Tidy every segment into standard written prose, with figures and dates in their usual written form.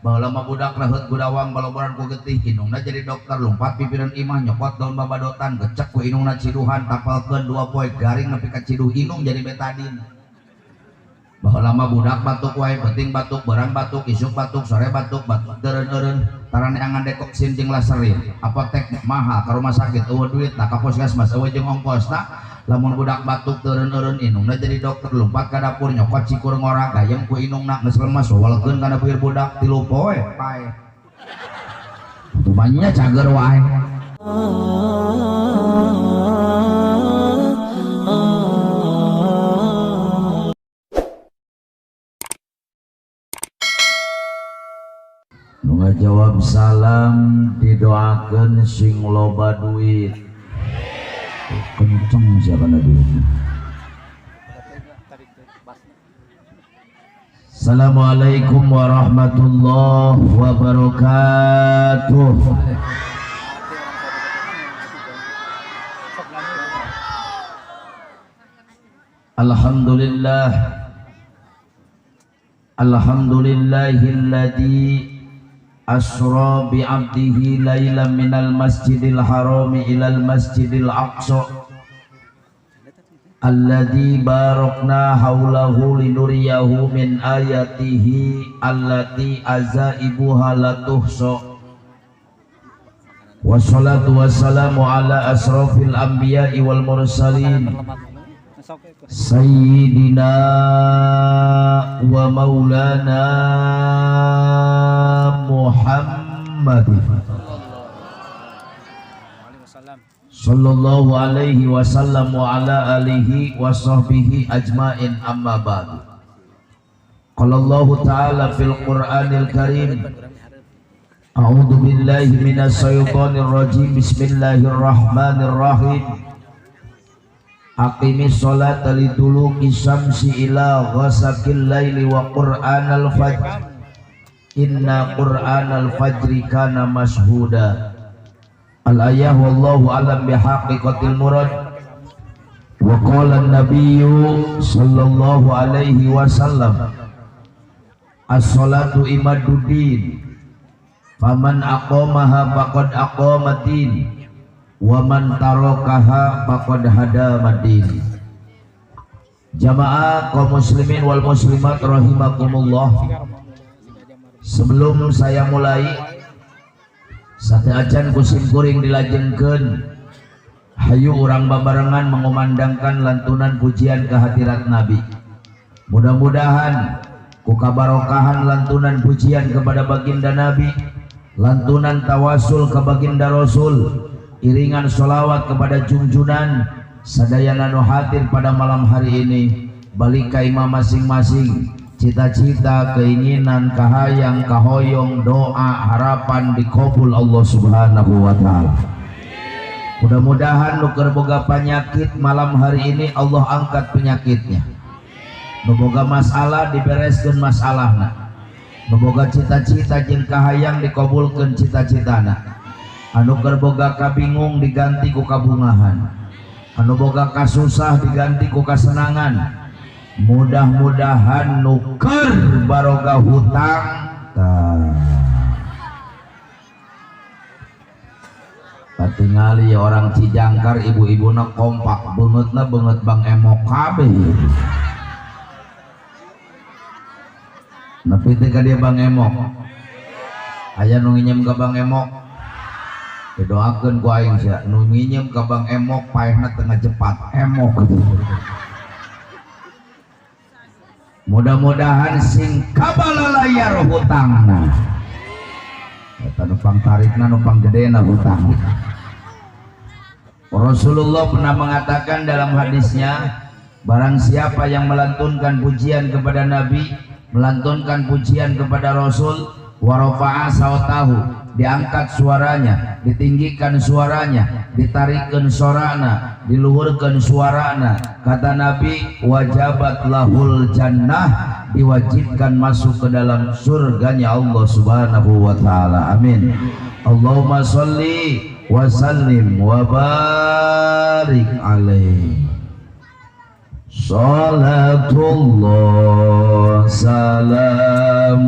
Baheula mah budak reheut gudawang baloboran ku getih indungna jadi dokter lompat pipireun imah nyokot daun babadotan gecek ku indungna ciduhan tapelkeun 2 poe garing nepi ka ciduh indung jadi betadin. Baheula mah budak batuk wae penting batuk barang batuk isuk batuk sore batuk batuk deureun-eureun taraneangan dekoksin jeung laserin apotek mahal ka rumah sakit eueuh duit nah ka puskesmas eueuh jeung ongkosna. Lamun budak batuk teureun-eureun indungna jadi dokter lompat ka dapur nyokot cikur ngora gayeng ku indungna geus lemes wawalkeun kana bibir budak 3 poe paeh. Tumanya cager wae. Nu ngajawab salam didoakeun sing loba duit. Kenceng siapa duit. Assalamualaikum warahmatullahi wabarakatuh. Alhamdulillah. Alhamdulillahilladzi asra bi 'abdihi lailan minal masjidil harami ilal masjidil aqsa alladzi barakna haulahu linuriyahu min ayatihi allati azaibuha la tuhsa. Wassalatu wassalamu ala asrafil anbiya'i wal mursalin sayyidina wa maulana Muhammad sallallahu alaihi wasallam wa ala alihi wa sahbihi ajmain, amma ba'du. Qala Allahu ta'ala fil Qur'anil Karim, a'udzu billahi minasy syaithanir rajim, bismillahirrahmanirrahim. Aqimis sholata liduluki syamsi ila ghasaqil laili wa qur'anal fajr inna qur'anal fajri kana mashhuda. Al-ayah wallahu alam bihaqiqatil murad. Wa qala an-nabiyyu sallallahu alaihi wasallam, as-salatu imaduddin faman aqamaha faqad aqamaddin wa man tarakaha faqad hadamadin. Jamaah kaum muslimin wal muslimat rahimakumullah. Sebelum saya mulai, sate acan kusim kuring dilajengkeun, hayu urang babarengan mengumandangkan lantunan pujian kehadirat Nabi. Mudah-mudahan ku kabarokahan lantunan pujian kepada baginda Nabi, lantunan tawasul ke baginda Rasul, iringan sholawat kepada junjunan sadayana nu hadir pada malam hari ini, balik ka imah masing-masing, cita-cita, keinginan, kahayang, kahoyong, doa, harapan dikabul Allah Subhanahu wa ta'ala. Mudah-mudahan nu keur boga penyakit malam hari ini Allah angkat penyakitnya, nu boga masalah dibereskeun masalahna, nu boga cita-cita jeung kahayang dikabulkeun cita-citana, anu keur boga kabingung diganti ku kabungahan, anu boga kasusah diganti ku kasenangan. Mudah-mudahan nuker baroga hutang katingali orang Cijangkar ibu-ibuna kompak beungeutna beungeut Bang Emok kabeh. Nepi teh ka dieu Bang Emok, aya nu nginjem ka Bang Emok didoakeun ku aing sia, nu nginjem ka Bang Emok paehna teu ngajepat emok. Mudah-mudahan sing kabalalayar hutangna, eta nu pangtarikna nu panggedena hutang. Rasulullah pernah mengatakan dalam hadisnya, barang siapa yang melantunkan pujian kepada Nabi, melantunkan pujian kepada Rasul, warafa'a sautahu, diangkat suaranya, ditinggikan suaranya, ditarikkan sorana, diluhurkan suarana, kata Nabi, wajabat lahul jannah, diwajibkan masuk ke dalam surganya Allah Subhanahu wa ta'ala. Amin. Allahumma sholli wa sallim wa barik alaihi. Salatullah salamullah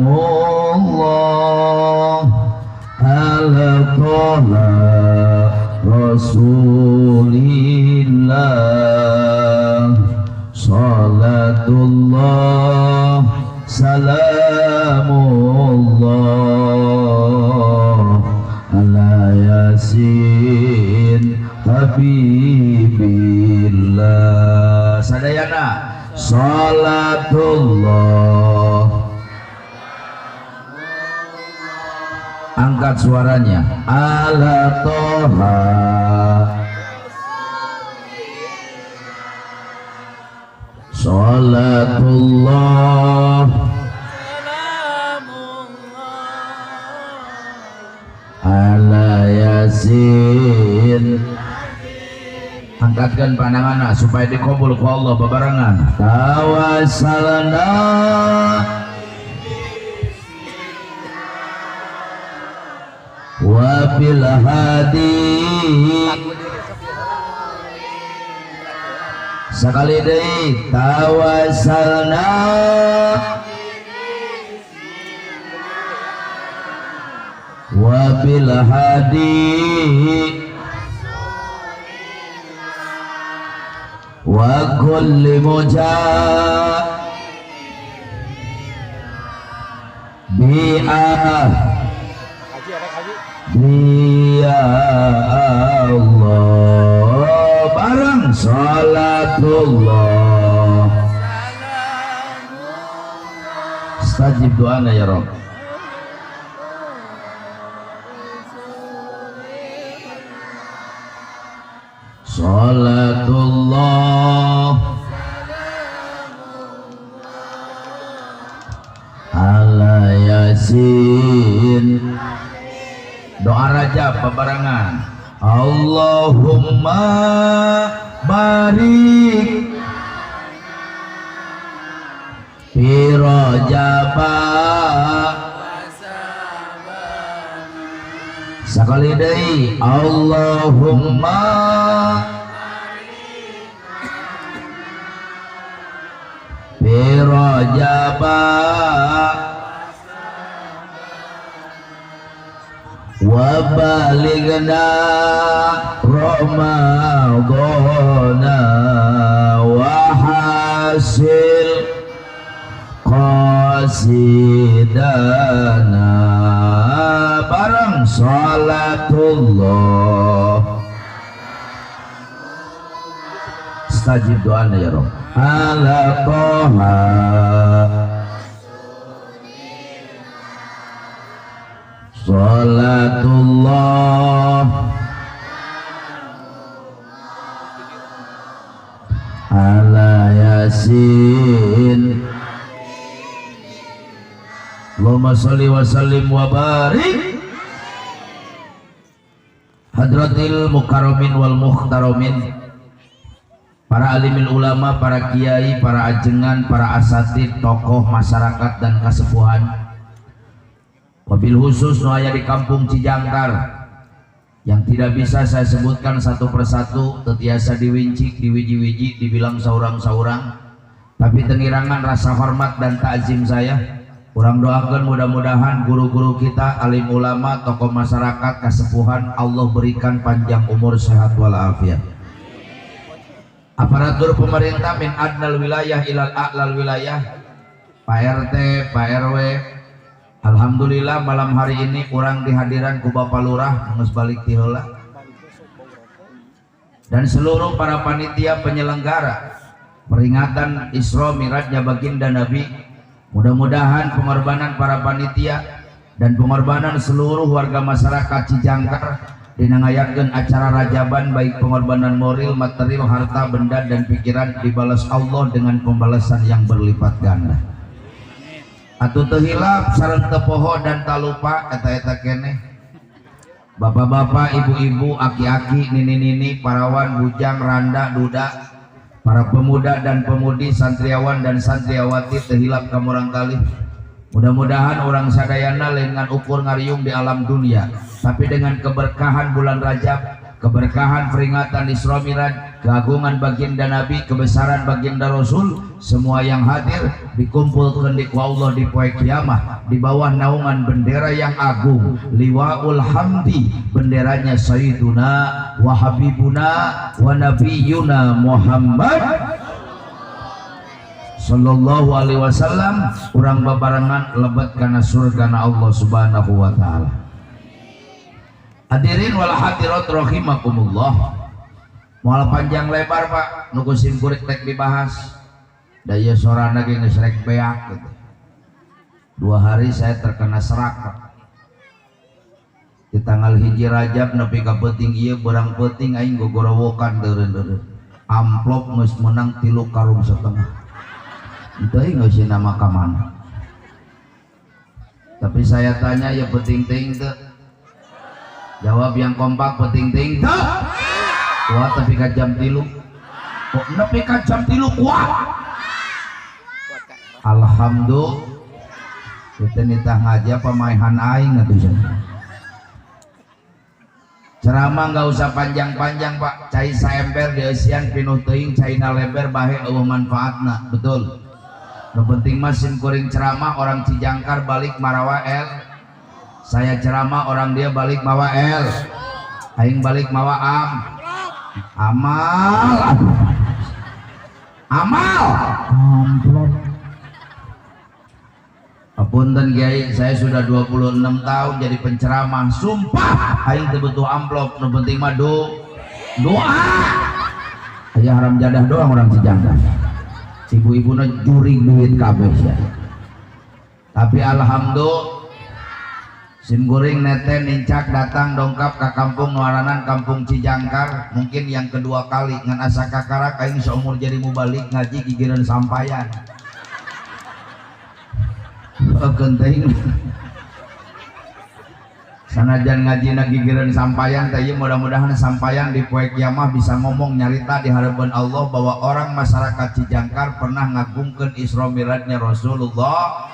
habibillah. Sadayana salatullah. Angkat suaranya. Ala toha salatullah ala yasin. Angkatkan pandangan supaya dikabul ku Allah bebarengan. Tawassalna wa bil hadi. Sekali deui tawassalna wa bil hadi wa kulli mujah bi'ah biya Allah. Bareng salatullah. Stajib doana ya Rabb. Salatullah ala yasin. Doa Rajab bebarengan. Allahumma barik fi Rajaba. Sekali deui Allahumma fi Rajaba wa balighna Ramadhana wa hasil qasidana. Bareng salatullah. Stajib doana ya Rabb. Ala toha salatullah ala yasin. Allahumma sholli wa sallim wa barik hadratil mukarramin wal muhtaramin, para alimin ulama, para kiai, para ajengan, para asatid, tokoh masyarakat dan kasepuhan. Wabil khusus nu aya di kampung Cijangkar yang tidak bisa saya sebutkan satu persatu, tetiasa diwincik, diwiji-wiji, dibilang saurang-saurang, tapi tengirangan rasa hormat dan takzim saya. Urang doakan mudah-mudahan guru-guru kita, alim ulama, tokoh masyarakat, kasepuhan, Allah berikan panjang umur, sehat walafiat. Aparatur pemerintah min adnal wilayah ilal a'lal wilayah, Pak RT, Pak RW, alhamdulillah malam hari ini kurang dihadiran ku Bapak Lurah geus balik ti heula, dan seluruh para panitia penyelenggara peringatan Isra Mi'rajnya baginda Nabi. Mudah-mudahan pengorbanan para panitia dan pengorbanan seluruh warga masyarakat Cijangkar dina ngayakeun acara rajaban, baik pengorbanan moral, material, harta, benda dan pikiran, dibalas Allah dengan pembalasan yang berlipat ganda. Atuh teu hilap sareng teu poho dan tak lupa eta-eta keneh bapak-bapak, ibu-ibu, aki-aki, nini-nini, parawan, bujang, randa, duda, para pemuda dan pemudi, santriawan dan santriawati, teu hilap ka murang kali. Mudah-mudahan orang sadayana dengan ukur ngariung di alam dunia, tapi dengan keberkahan bulan Rajab, keberkahan peringatan Isra Mi'raj, keagungan baginda Nabi, kebesaran baginda Rasul, semua yang hadir dikumpulkan di Allah di poe kiamah di bawah naungan bendera yang agung, Liwaul Hamdi, benderanya Sayyiduna wa Habibuna wa Nabiyuna Muhammad sallallahu alaihi wasallam. Urang babarengan lebet kana surgana Allah Subhanahu wa taala. Hadirin wal hadirat rahimakumullah. Moal panjang lebar, Pak, nu ku sim kuring rek dibahas. Da ieu sorana ge geus rek beak gitu. 2 hari saya terkena serak, Pak. Di tanggal 1 Rajab nepi ka peuting ieu, beurang peuting aing gogorowokan deureun-deureun. Amplop geus menang 3,5 karung. Teuing geus nama ka mana. Tapi saya tanya ya, penting ting teu? Jawab yang kompak, penting ting teu? Kuat tapi ka jam 3. Kok nepi ka jam 3 kuat? Alhamdulillah. Kita nitah ngaji pamaihan aing atuh cenah. Ceramah nggak usah panjang-panjang, Pak. Cai saember dieusian pinuh teuing, caina leber bahe euweuh manfaatna. Betul. Nu penting mah sim kuring ceramah orang Cijangkar balik marawa L. Saya ceramah orang dia balik mawa L. Aing balik mawa am. Amal. Amal. Amplop. Apunten Kiai, saya sudah 26 tahun jadi penceramah. Sumpah, aing teu butuh amplop, nu penting mah doa. Aya haram jadah doang orang Cijangkar. Ibu-ibuna jurig duit kabeh sia. Tapi alhamdulillah, sim kuring neten nincak datang dongkap ke kampung Nuaranan, kampung Cijangkar, mungkin yang kedua kali. Ngan asa kakarak aing seumur jadi mubalig ngaji gigireun sampayan. Oh, genteng. Sanajan ngaji gigireun sampayan teh, mudah-mudahan sampayan di poe kiamah bisa ngomong nyarita di hadapan Allah bahwa orang masyarakat Cijangkar pernah ngagungkeun Isra Mi'rajnya Rasulullah.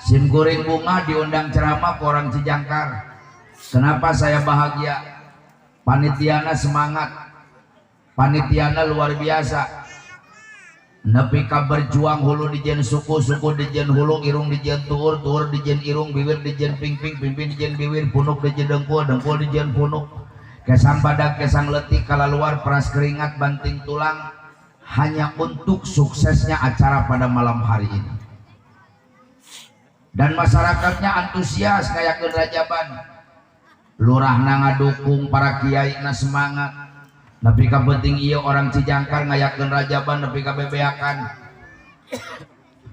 Sim kuring bunga diundang ceramah ke orang Cijangkar. Kenapa saya bahagia? Panitiana semangat, panitiana luar biasa. Nepi ka berjuang hulu dijieun suku, suku dijieun hulu, irung dijieun tuur, tuur dijieun irung, bibir dijieun pingping, pingping dijieun bibir, punuk dijieun dengkul, dengkul dijieun punuk. Kesang badag, kesang letik, kalaluar peras keringat, banting tulang hanya untuk suksesnya acara pada malam hari ini. Dan masyarakatnya antusias kayak rajaban. Lurahna ngadukung, para kiai na semangat. Nepi ka penting iya orang Cijangkar ngayakeun rajaban nepi ka bebeakan.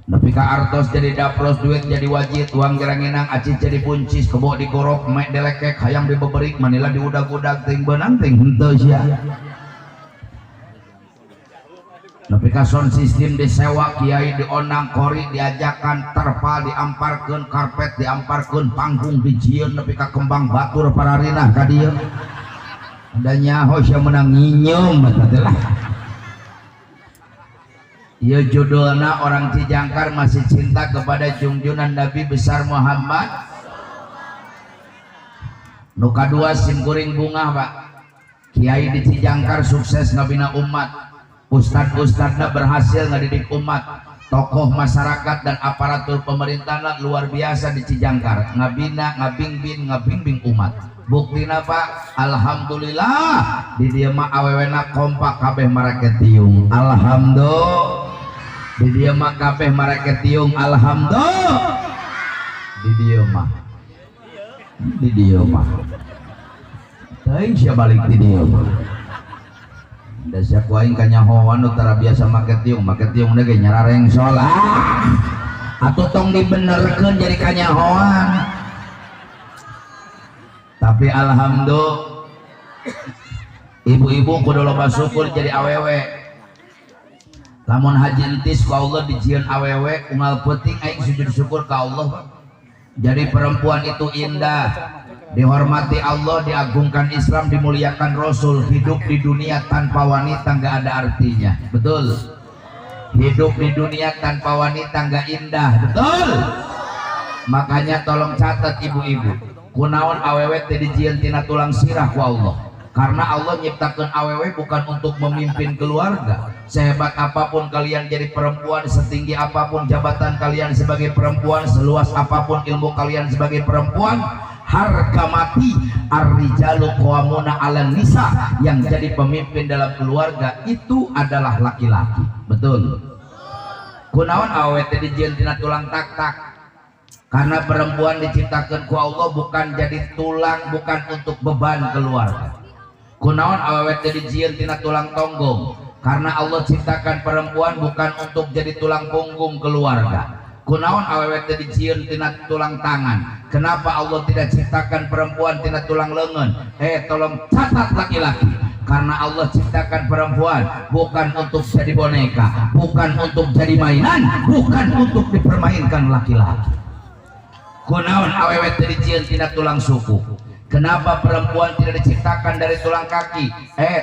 Nepi ka artos jadi dapros, duit jadi wajit, uang geranginang, acis jadi buncis, kebo digorok, mek delekek, hayam dibeberik, manila diudag-udag, ting beunang ting henteu sia. Nepi ka sound system disewa, kiai diondang, kori diajakan, terpal diamparkeun, karpet diamparkeun, panggung dijieun nepi ka kembang batur pararinah ka dieu. Da nyaho sia menang nyinyum eta teh lah. Ieu judulna orang Cijangkar masih cinta kepada junjunan Nabi besar Muhammad. Nu kadua, sim kuring bunga, Pak. Kiai di Cijangkar sukses ngabina umat. Ustad-ustadna berhasil ngadidik umat. Tokoh masyarakat dan aparatur pemerintahan luar biasa di Cijangkar. Ngabina, ngabingbing, ngabingbing umat. Buktina, Pak, alhamdulillah di dieu mah awewena kompak kabeh marake tiung. Alhamdulillah. Di dieu mah kabeh marake tiung. Alhamdulillah. Di dieu mah. Di dieu mah. Teuing sia balik di dieu mah. Da sia ku aing kanyahoan nu tara biasa make tiung ge nyararengsol. Ah. Atuh tong dibenerkeun jadi kanyahoan. Tapi alhamdulillah, ibu-ibu kudu loba syukur jadi awewe. Lamun haji entis ku Allah dijieun awewe, unggal peuting aing sujud syukur ka Allah. Jadi perempuan itu indah, dihormati Allah, diagungkan Islam, dimuliakan Rasul. Hidup di dunia tanpa wanita nggak ada artinya. Betul. Hidup di dunia tanpa wanita nggak indah. Betul. Makanya tolong catat, ibu-ibu. Kunaon awewe teh dijieun tina tulang sirah ku Allah? Karena Allah nyiptakan awewe bukan untuk memimpin keluarga. Sehebat apapun kalian jadi perempuan, setinggi apapun jabatan kalian sebagai perempuan, seluas apapun ilmu kalian sebagai perempuan, harga mati ar-rijalu qawwamuna 'alan nisa, yang jadi pemimpin dalam keluarga itu adalah laki-laki. Betul. Kunaon awewe teh dijieun tina tulang tak-tak? Karena perempuan diciptakan ku Allah bukan jadi tulang, bukan untuk beban keluarga. Kunaon awewe teh dijieun tina tulang tonggong? Karena Allah ciptakan perempuan bukan untuk jadi tulang punggung keluarga. Kunaon awewe teh dijieun tina tulang tangan? Kenapa Allah tidak ciptakan perempuan tina tulang lengan? Tolong catat laki-laki. Karena Allah ciptakan perempuan bukan untuk jadi boneka, bukan untuk jadi mainan, bukan untuk dipermainkan laki-laki. Kunaon awewe teh dijieun tina tulang suku? Kenapa perempuan tidak diciptakan dari tulang kaki?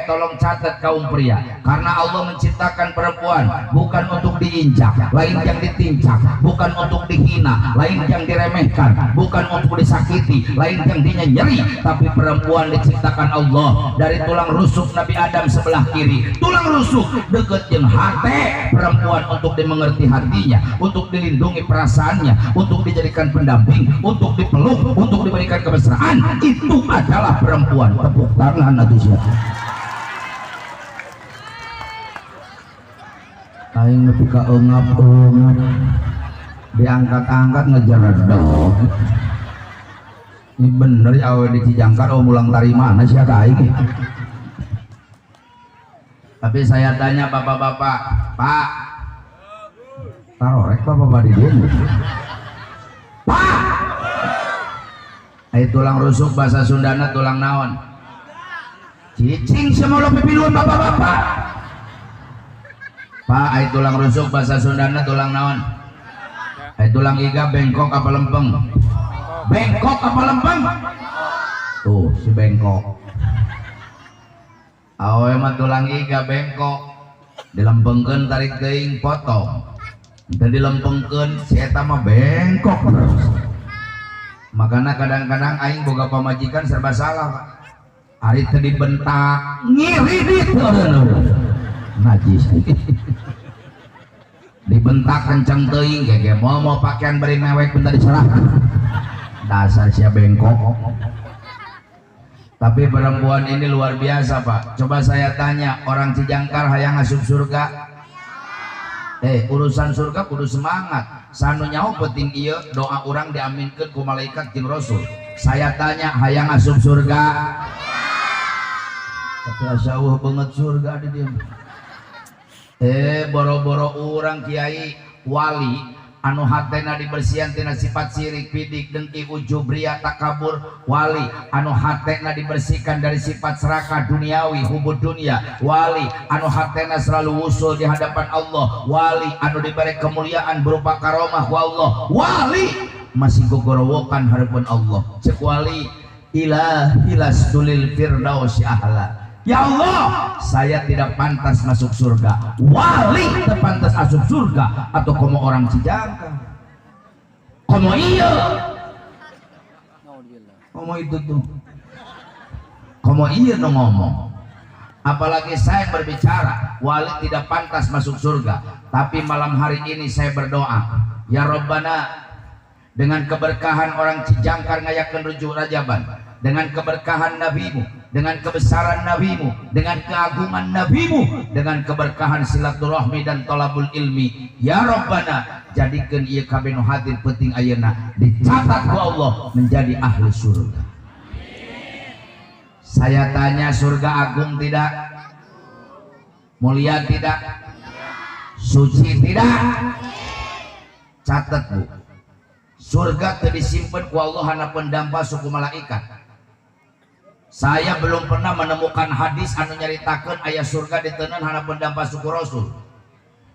Tolong catat kaum pria. Karena Allah menciptakan perempuan bukan untuk diinjak, lain yang ditincak, bukan untuk dihina, lain yang diremehkan, bukan untuk disakiti, lain yang dinyenyeri, tapi perempuan diciptakan Allah dari tulang rusuk Nabi Adam sebelah kiri. Tulang rusuk deket jeung hati perempuan untuk dimengerti hatinya, untuk dilindungi perasaannya, untuk dijadikan pendamping, untuk dipeluk, untuk diberikan kemesraan. Itu adalah perempuan. Tepuk tangan atau siapa? Aing nepi ka eungap-eungap diangkat-angkat ngejar dong. Ini bener ya awe di Cijangkar oh mulang tari mana sih ka aing. Tapi saya tanya bapak-bapak, Pak, tarorek bapak-bapak di dieu. Pak, ai tulang rusuk bahasa Sundana tulang naon? Cicing semua pipiluan bapak-bapak. Pak, ai tulang rusuk bahasa Sundana tulang naon? Ai tulang iga bengkok apa lempeng? Bengkok apa lempeng? Tuh si bengkok. Awe mah tulang iga bengkok. Dilempengkeun tarik teuing potong. Teu dilempengkeun si eta mah bengkok terus. Makanya kadang-kadang aing boga pamajikan serba salah, Pak. Ari teu dibentak, ngiridit najis. Dibentak kenceng teuing gege mau pakaian bari mewek bentar diserahkan. Dasar sia bengkok. Tapi perempuan ini luar biasa, Pak. Coba saya tanya, orang Cijangkar hayang asup surga? Urusan surga kudu semangat. Sanu nyaho penting ieu doa orang diaminkeun ku malaikat jeung rasul. Saya tanya hayang asup surga? Tapi asa eueuh banget surga di dieu. Boro-boro urang kiai wali anu hatena dibersihan tina sifat sirik, pidik, dengki, ujub, riya, takabur. Wali anu hatena dibersihkan dari sifat serakah duniawi, hubud dunia. Wali anu hatena selalu wusul di hadapan Allah. Wali anu diberi kemuliaan berupa karomah ku Allah. Wali masih gogorowokan harapan Allah. Cek wali ilahi lastulil firdausi ahla. Ya Allah, saya tidak pantas masuk surga. Wali terpantas masuk surga atau komo orang Cijangkar? Komo iya? Komo itu tuh. Komo iya no ngomong. Apalagi saya berbicara, wali tidak pantas masuk surga. Tapi malam hari ini saya berdoa, ya Rabbana, dengan keberkahan orang Cijangkar ngayakeun rujuk rajaban, dengan keberkahan nabimu, dengan kebesaran nabimu, dengan keagungan nabimu, dengan keberkahan silaturahmi dan tolabul ilmi, ya Rabbana, jadikan ieu kabeh nu hadir penting ayeuna dicatat ku Allah menjadi ahli surga. Saya tanya, surga agung tidak? Mulia tidak? Suci tidak? Catat Bu, surga teu disimpen ku Allah hanapeun dampa suku malaikat. Saya belum pernah menemukan hadis anu nyaritakeun aya surga diteunkeun hanapeun dampa suku rasul.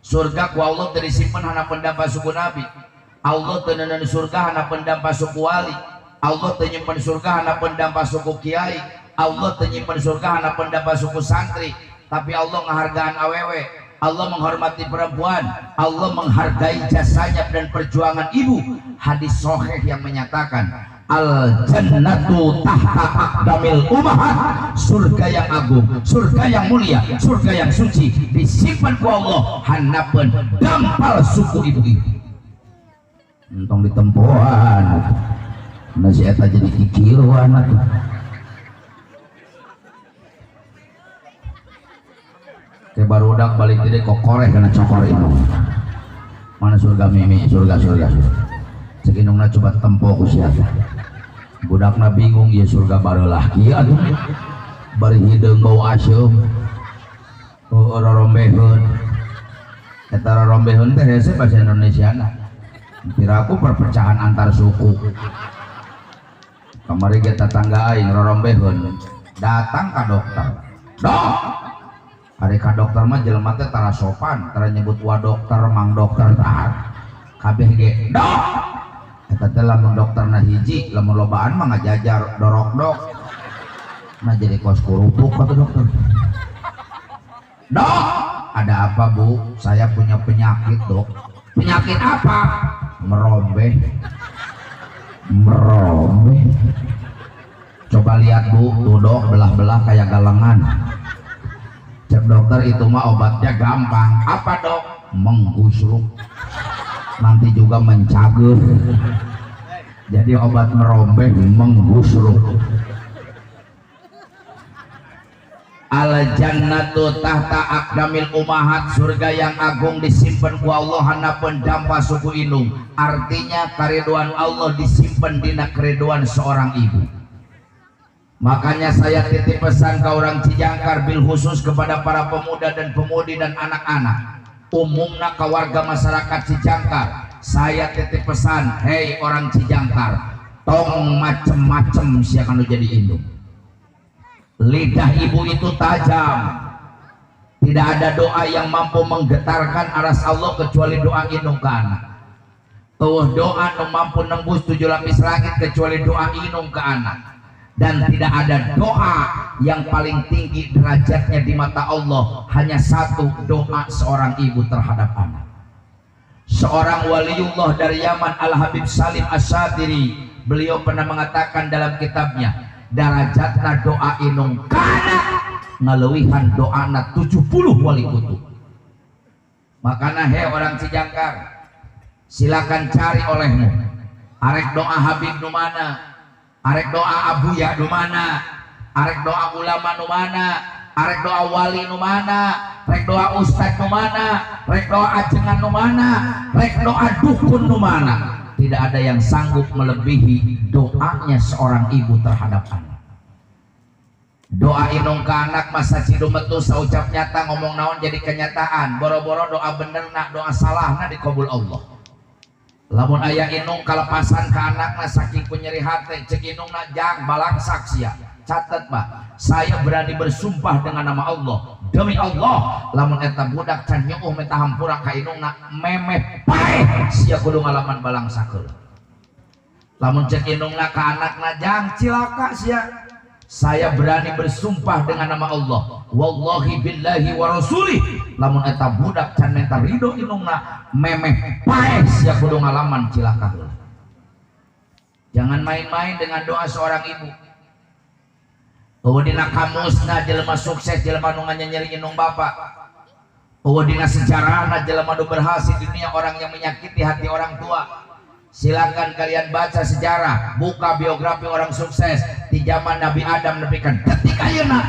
Surga ku Allah teu disimpen hanapeun dampa suku nabi. Allah teu neundeun surga hanapeun dampa suku wali. Allah teu nyimpen surga hanapeun dampa suku kiai. Allah teu nyimpen surga hanapeun dampa suku santri. Tapi Allah ngahargaan awewe, Allah menghormati perempuan, Allah menghargai jasanya dan perjuangan ibu. Hadis sahih yang menyatakan al jannatu tahta aqdamil ummahat, surga yang agung, surga yang mulia, surga yang suci disimpan ku Allah hanapeun dampal suku ibu-ibu. Entong ditempoan nasi eta jadi kikieuan atuh. Kayak barudak balik jadi kokoreh karena cokor itu. Mana surga mimi, surga surga. Seginungna coba tempo ku siapa. Budakna bingung ya surga barulah kieu atuh. Bari hideung bau aseum. Oh rorombeheun. Eta rorombeheun teh hese bahasa Indonesiana. Piraku perpecahan antar suku. Kamari ge tetangga aing rorombeheun datang ka dokter. Dok. Ari ka dokter mah jelema teh tara sopan, tara nyebut wa dokter, mang dokter tah. Kabeh ge dok. Eta teh lamun dokterna hiji, lamun lobaan mah ngajajar dorok-dok. Nah jadi kos kerupuk kata dokter. Dok, ada apa bu? Saya punya penyakit dok. Penyakit apa? Merombeh. Merombeh. Coba lihat bu, tuh dok, belah-belah kayak galengan. Cek dokter itu mah obatnya gampang. Apa dok? Menggusruk. Nanti juga mencager. Jadi obat merombeh menggusruk. Al jannatu tahta aqdamil umahat, surga yang agung disimpan ku Allah hanapun dampa suku indung. Artinya kariduan Allah disimpan dina keriduan seorang ibu. Makanya saya titip pesan ke orang Cijangkar bil khusus kepada para pemuda dan pemudi dan anak-anak, umumna ke warga masyarakat Cijangkar, saya titip pesan, hei orang Cijangkar, tong macem-macem siapa nu jadi indung. Lidah ibu itu tajam. Tidak ada doa yang mampu menggetarkan aras Allah kecuali doa indung ke anak. Tuh doa nu mampu nembus 7 lapis langit kecuali doa indung ke anak. Dan tidak ada doa yang paling tinggi derajatnya di mata Allah, hanya satu, doa seorang ibu terhadap anak. Seorang waliullah dari Yaman, Al-Habib Salim As-Syatiri, beliau pernah mengatakan dalam kitabnya, darajatna doa inung kana ngaleuwihan doana 70 wali kutub. Makana he orang Cijangkar, silakan cari olehmu. Arek doa Habib nu mana, arek doa Abuya nu mana, arek doa ulama nu mana, arek doa wali nu mana, rek doa ustad nu mana, rek doa ajengan nu mana, rek doa dukun nu mana. Tidak ada yang sanggup melebihi doanya seorang ibu terhadap anak. Doa inung ke anak masa cidu metu saucap nyata ngomong naon jadi kenyataan. Boro-boro doa bener nak, doa salah nak dikabul Allah. Lamun ayah inung kalepasan ke anakna saking ku nyeri hate, cek inungna jang balangsak sia. Catat bah, saya berani bersumpah dengan nama Allah, demi Allah, lamun eta budak can nyuuh minta hampura ka inungna memeh paeh sia kudu ngalaman balangsak heula. Lamun cek inungna ka anakna jang cilaka sia. Saya berani bersumpah dengan nama Allah, wallahi billahi wa rasulih, lamun eta budak can minta ridho inungna memeh paeh sia kudu ngalaman cilaka heula. Jangan main-main dengan doa seorang ibu. Eueuh dina kamusna jelema sukses jelema nu nganyeri indung bapa. Eueuh dina sejarahna jelema nu berhasil di dunia orang yang menyakiti hati orang tua. Silakan kalian baca sejarah, buka biografi orang sukses di zaman Nabi Adam nepi ka detik ayeuna.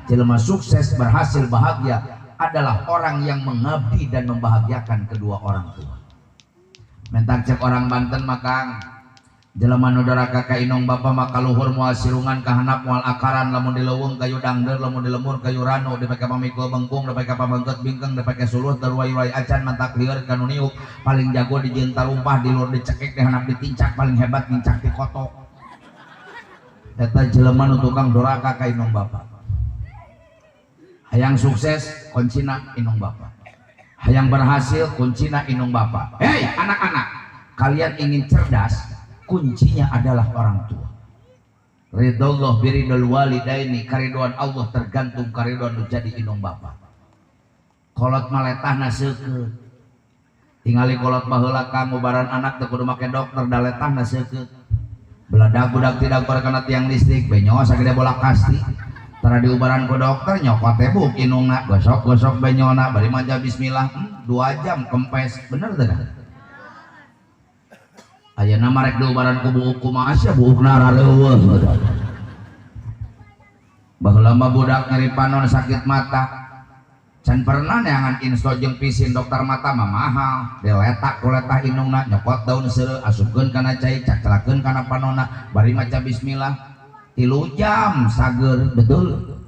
Jelema sukses berhasil bahagia adalah orang yang mengabdi dan membahagiakan kedua orang tua. Mentak cek orang Banten makang, jelema nu doraka ka indung bapa maka luhur moal sirungan ka handap moal akaran, lamun di leuweung kayu dangdeur, lamun di lemur kayu ranu, dipake pamikul bengkung, dipake pamengket bingkeng, dipake suluh teruai-ruai acan mantak lieur ka nu niup, paling jago dijieun tarumpah, di luhur dicekek, di handap ditincak, paling hebat ngincak di kotok. Eta jelema nu tukang doraka ka indung bapa. Hayang sukses kuncina indung bapa. Hayang berhasil kuncina indung bapa. Hei anak-anak, kalian ingin cerdas, kuncinya adalah orang tua. Ridallah biridul walidaini, kariduan Allah tergantung kariduan nu jadi indung bapa. Kolot maletahna seukeut. Tingali kolot baheula ka ngubaran anak teu kudu make dokter da letahna seukeut. Beladag budak tidak kana tiang listrik, benyo sagede bola kasti. Tara diubaran ku dokter nyokot teh buk indungna, gosok-gosok benyona bari maca bismillah, 2 jam kempes, bener teu kan? Ayeuna mah rek diubaran ku buuk kumaha sia buukna rareueuh. Baheula mah budak nyeri panon sakit mata. Can pernah neangan insto jeung pisin dokter mata mah mahal. Diletak ku letah indungna, nyokot daun seureuh asupkeun kana cai, caclakeun kana panonna, bari maca bismillah. 3 jam sager, betul.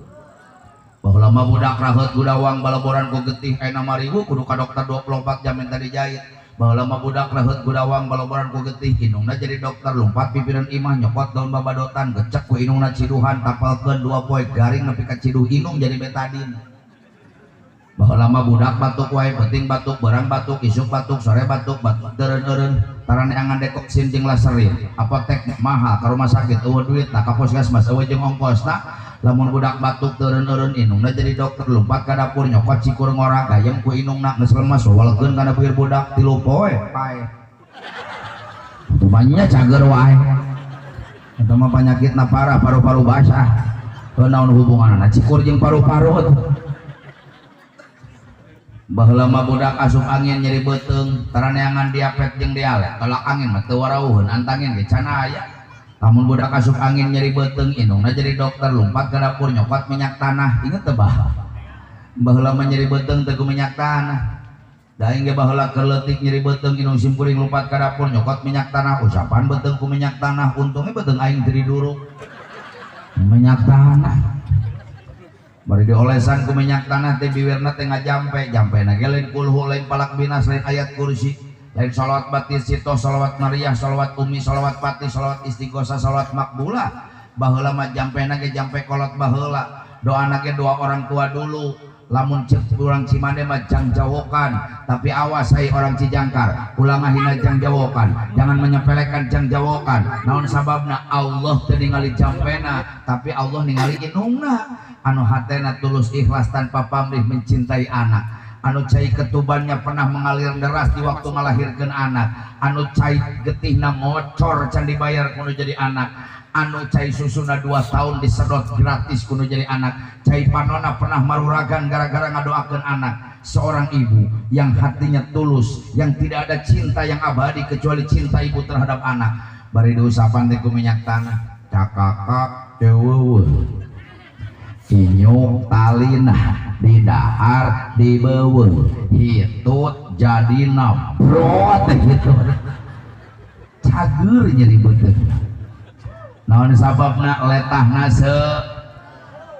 Baheula mah budak raheut gudawang balaboran ku getih, ayeuna mah riweuh kudu ka dokter 24 jam minta dijahit. Baheula mah budak raheut gudawang balaboran ku getih, indungna jadi dokter, lumpat pipireun imah nyokot daun babadotan, gecek ku indungna ciduhan, tapelkeun 2 poe garing nepi ka ciduh indung jadi betadin. Baheula mah budak batuk wae, penting batuk, berang batuk, isuk batuk, sore batuk, batuk deureun-eureun, taraneangan dekoksin jeung laserin, apotek mahal, ka rumah sakit eueuh duit, ka puskesmas eueuh jeung ongkosna. Lamun budak batuk deureun-eureun, indungna jadi dokter, lumpat ka dapur nyokot cikur ngora, gayem ku indungna geus lemes, walegeun kana beuir budak 3 poe paeh. Tumanya cager wae. Eta mah panyakitna parah, paru-paru basah. Heuh, naon hubunganna cikur jeung paru-paru atuh? Baheula mah budak asup angin nyeri beuteung, taraneangan diapet jeung dialet, tolak angin mah teu warauheun, antangin ge can aya. Lamun budak asup angin nyeri beuteung, indungna jadi dokter, lumpat ke dapur nyokot minyak tanah, inget teu bah? Baheula mah nyeri beuteung teu ku minyak tanah. Da aing ge baheula keur leutik nyeri beuteung, indung simkuring lumpat ka dapur nyokot minyak tanah, usapan beuteung ku minyak tanah, untungnya beuteung aing teu diduruk. Minyak tanah. Bari diolesan ku minyak tanah teh biwirna teh ngajampe, jampena ge lain kulhu, lain palak binas, lain ayat kursi, lain sholawat batin sito, sholawat nariyah, sholawat umi, sholawat pati, sholawat istighosa, sholawat makbulah. Baheula mah jampena ge jampe kolot baheula, doana ge doa orang tua dulu. Lamun cek urang Cimande mah jangjawokan, tapi awas hai orang Cijangkar, ulah ngahina jangjawokan, jangan menyepelekan jangjawokan. Naon sababna? Allah teu ningali jampena, tapi Allah ningali indungna. Anu hatena tulus ikhlas tanpa pamrih mencintai anak, anu cai ketubannya pernah mengalir deras di waktu melahirkan anak, anu cai getihna ngocor can dibayar kudu jadi anak, anu cai susuna 2 tahun disedot gratis kudu jadi anak, cai panona pernah maruragan gara-gara ngadoakeun anak. Seorang ibu yang hatinya tulus, yang tidak ada cinta yang abadi kecuali cinta ibu terhadap anak. Bari diusapan teh ku minyak tanah, cakakak ceuweuh, inyuk talinah didahar dibeuweung, hitut jadina brot gitu, cager nyeri beuteung. Naon sababna? Letahna se,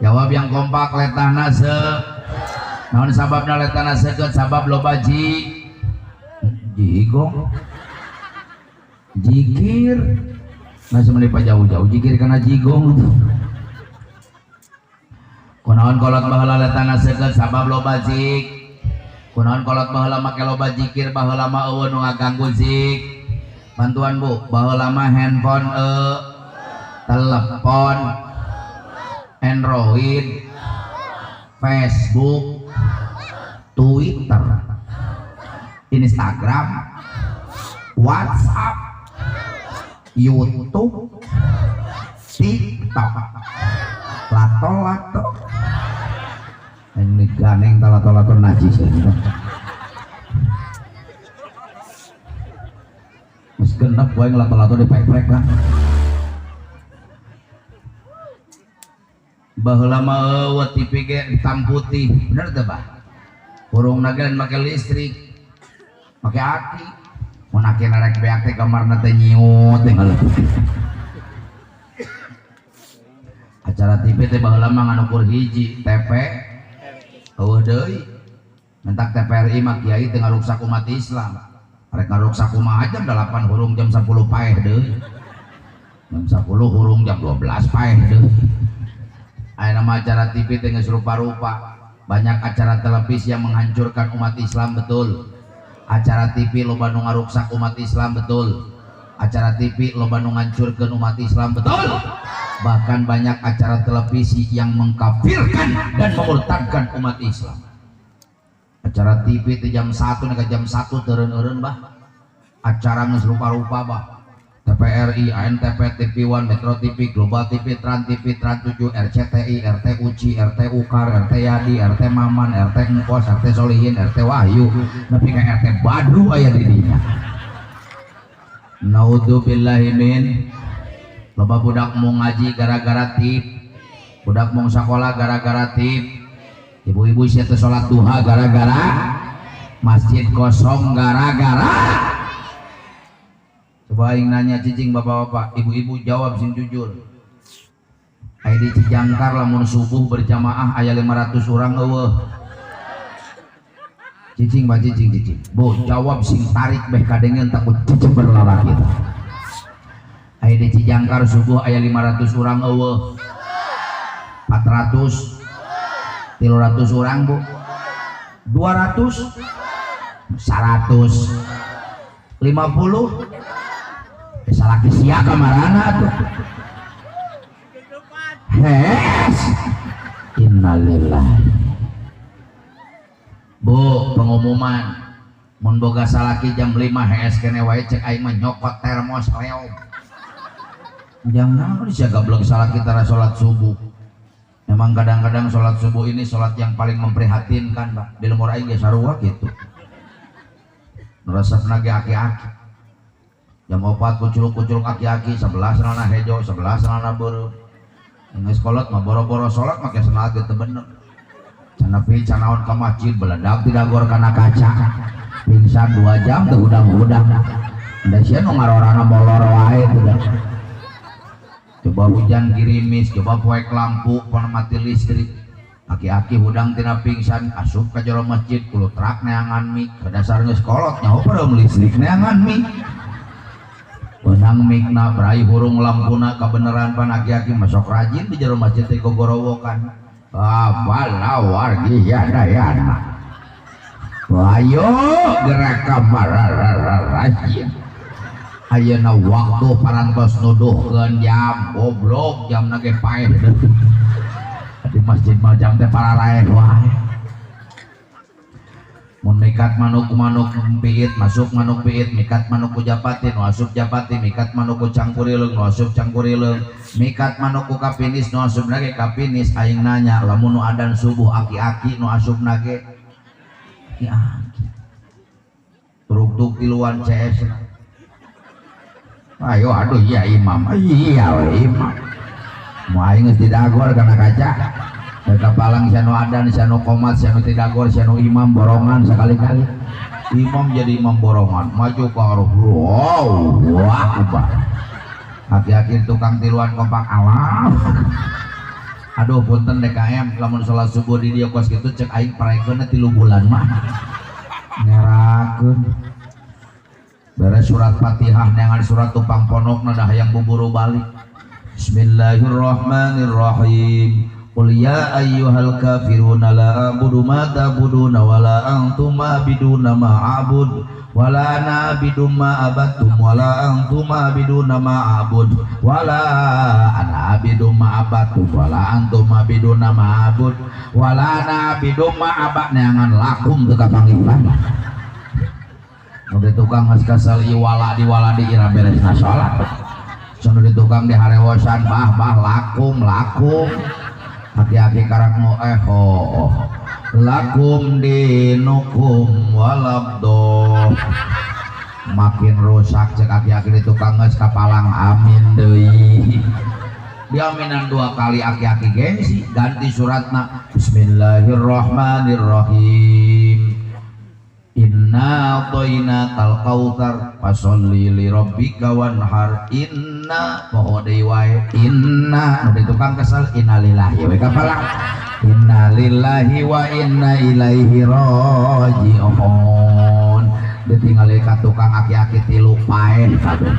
jawab yang kompak, letahna se. Naon sababna letahna seukeut? Sabab loba jigong jikir. Nah, semenip jauh-jauh jikir kana jigong. Kunaon kolot baheula letahna seukeut? Sabab loba zik. Kunaon kolot baheula make loba jikir? Baheula mah eueuh nu ngaganggu zik. Bantuan bu, baheula mah handphone telepon, Android, Facebook, Twitter, Instagram, WhatsApp, YouTube, TikTok, lato-lato. Ini ganeng lato-lato najis ini. Wis genep wae ngelato-lato di prek-prek lah. Baheula mah eueuh TV ge hitam putih, bener teu bah? Hurungna ge lain make listrik, make aki. Mun aki narek beak teh kamarna teh nyiut teh ngaleut. Acara TV teh baheula mah ngan ukur hiji, TV eueuh deui. Mentak TVRI mah kiai teh ngaruksak umat Islam. Rek ngaruksak kumaha jam 8 hurung jam 10 paeh deui. Jam 10 hurung jam 12 paeh deui. Ayeuna mah acara TV teh geus rupa-rupa. Banyak acara televisi yang menghancurkan umat Islam, betul. Acara TV loba nu ngaruksak umat Islam, betul. Acara TV loba nu ngancurkeun umat Islam, betul. Bahkan banyak acara televisi yang mengkafirkan dan memurtadkan umat Islam. Acara TV itu jam 1 ke jam 1 teureun-eureun bah. Acara geus rupa-rupa bah. TPRI, ANTP, TV One, Metro TV, Global TV, Trans TV, Trans 7, RCTI, RT Uci, RT Ukar, RT Yadi, RT Maman, RT Engkos, RT Solihin, RT Wahyu, nepi ka RT Badru aya di dinya. Naudzubillahi min. Loba budak mau ngaji gara-gara tip, budak mau sekolah gara-gara tip, ibu-ibu sia teu salat duha gara-gara masjid kosong gara-gara. Coba aing nanya cicing bapak-bapak, ibu-ibu jawab sing jujur. Aya di Cijangkar lamun subuh berjamaah aya 500 orang eueuh. Cicing ba cicing cicing. Bu, jawab sing tarik beh kadengeun takut ceceber lalaki. Aya di Cijangkar subuh aya 500 orang eueuh. 400 300 orang bu. 200 150 salaki sia kamarana atuh. Hes innalillahi. Bu, pengumuman mun boga salaki jam 5 hees kene wae cek aing mah nyokot termos leog. Jam naon sia gablek salaki tara salat subuh. Memang kadang-kadang salat subuh ini salat yang paling memprihatinkan, Pak. Di lemur aing ge sarua kitu. Nu resepna ge aki-aki. Jam 4 kuculuk-kuculuk aki-aki, sebelah sanana hejo, sebelah sanana beureum. Geus kolot mah boro-boro salat make sendal ge teu bener. Canapi canaon ka masjid beledak tidak gor kana kaca. Pingsan 2 jam teu hudang-hudang. Da sia nu ngarorana molor wae teu da. Coba hujan girimis, coba poek lampu, pon mati listrik. Aki-aki hudang tina pingsan asup ka jero masjid kulutrak neangan mik. Ke dasar geus kolot nyaho beureum listrik neangan mik. Benang mikna berai hurung lampuna kebenaran pan aki-aki masuk rajin di jero masjid teh gogorowokan. Abala wargi yadayana. Ayo gerak kamarararajin. Ayeuna waktu parantos nuduhkeun jam goblok jamna ge paeh. Di masjid mah jam teh pararaeh wae. Mun mikat manuk-manuk piit masuk manuk piit, mikat manuk ku japati nu asup japati, mikat manuk ku cangkurileung nu asup cangkurileung, mikat manuk ku kapinis nu asup nage kapinis. Aing nanya lamun nu adan subuh aki-aki nu asup nage aki-aki turugtug tiluan CS. Ayo aduh iya imam, iya we imam. Mu aing geus didagor kana kaca. Mereka palang sianu adan, sianu komat, sianu tidagor, sianu imam borongan sekali-kali. Imam jadi imam borongan, maju ke arah wow, wah ubah. Aki-aki tukang tiluan kompak alam. Aduh punten DKM, lamun sholat subuh di dieu kos kitu cek aing paraikeunna 3 bulan mah. Ngerakeun. Beres surat Fatihah neangan surat tupang ponokna dah hayang buburu balik. Bismillahirrahmanirrahim. Qul ya ayyuhal kafiruna la a'budu ma ta'buduna wa la antum a'biduna ma a'bud wa la ana a'budu ma abattum wa la antum a'biduna ma a'bud wa la ana a'budu ma abattum wa la antum a'biduna ma a'bud wa la ana a'budu ma abad neangan lakum teu kapanggih. Nu di tukang geus kesel iwala diwala di ira beresna salat. Cenah di tukang diharewosan bah bah lakum lakum. Aki-aki karak nu oh lakum dinukum walabdo. Makin rusak cek aki-aki di tukang geus kapalang amin deui. Diaminan 2 kali aki-aki gengsi ganti suratna Bismillahirrahmanirrahim. Inna a'tainakal kautsar fasholli li rabbika wanhar. Inna poho deui wae inna nu di tukang kesel innalillahi we kapalang innalillahi wa inna ilaihi raji'un. Ditingali ka tukang aki-aki tilu paeh kabeh.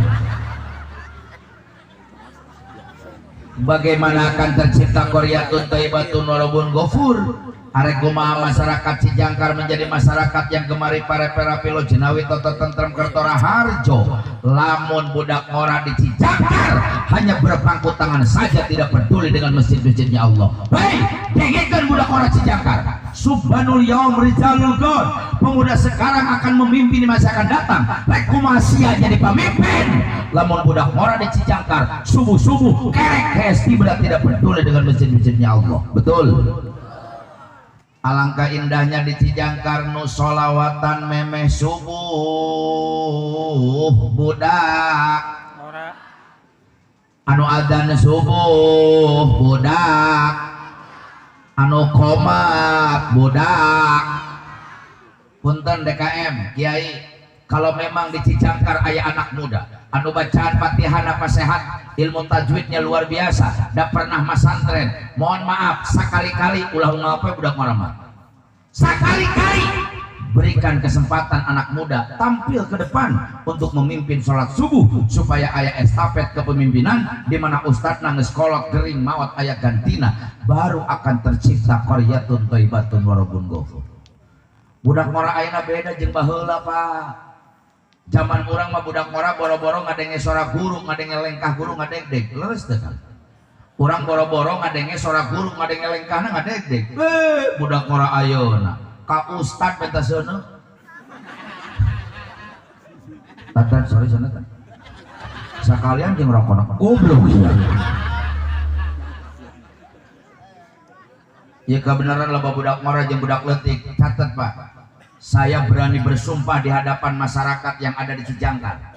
Bagaimana akan tercipta qaryatun thayyibatun wa rabbun ghafur? Arek kumaha masyarakat Cijangkar menjadi masyarakat yang gemari pare-pera pilo jenawi toto tentrem kertora harjo. Lamun budak ngora di Cijangkar hanya berpangku tangan saja tidak peduli dengan masjid-masjidnya Allah. Hei, dengekeun budak ngora Cijangkar. Subhanul yaum rijalul god. Pemuda sekarang akan memimpin di masa akan datang. Rek kumaha sia jadi pemimpin. Lamun budak ngora di Cijangkar subuh-subuh kerek hesti budak tidak peduli dengan masjid-masjidnya Allah. Betul. Alangkah indahnya di Cijangkar nu sholawatan memeh subuh budak anu adzan subuh budak anu komat budak. Punten DKM Kiai, kalau memang di Cijangkar aya anak muda anu bacaan Fatihah apa sehat, Ilmu tajwidnya luar biasa, dah pernah masantren. Mohon maaf, sekali-kali ulah ngapa budak ngora mah. Sekali-kali berikan kesempatan anak muda tampil ke depan untuk memimpin sholat subuh supaya aya estafet kepemimpinan di mana ustadz nangis kolot gering maot aya gantina, baru akan tercipta qaryatun thayyibatun warabun ghafur. Budak ngora ayeuna beda jeung baheula, Pak. Zaman urang mah budak ngora boro-boro ngadenge suara guru, ngadenge lengkah guru ngadegdeg. Leres teu kan? Urang boro-boro ngadenge suara guru, ngadenge lengkahna ngadegdeg. Budak ngora ayeuna ka ustad minta seuneu. Tatan sorry sana kan. Sekalian jeung rokona goblok sia. Ya kebenaran loba budak ngora jeung budak leutik. Catat, Pak. Saya berani bersumpah di hadapan masyarakat yang ada di Cijangkar.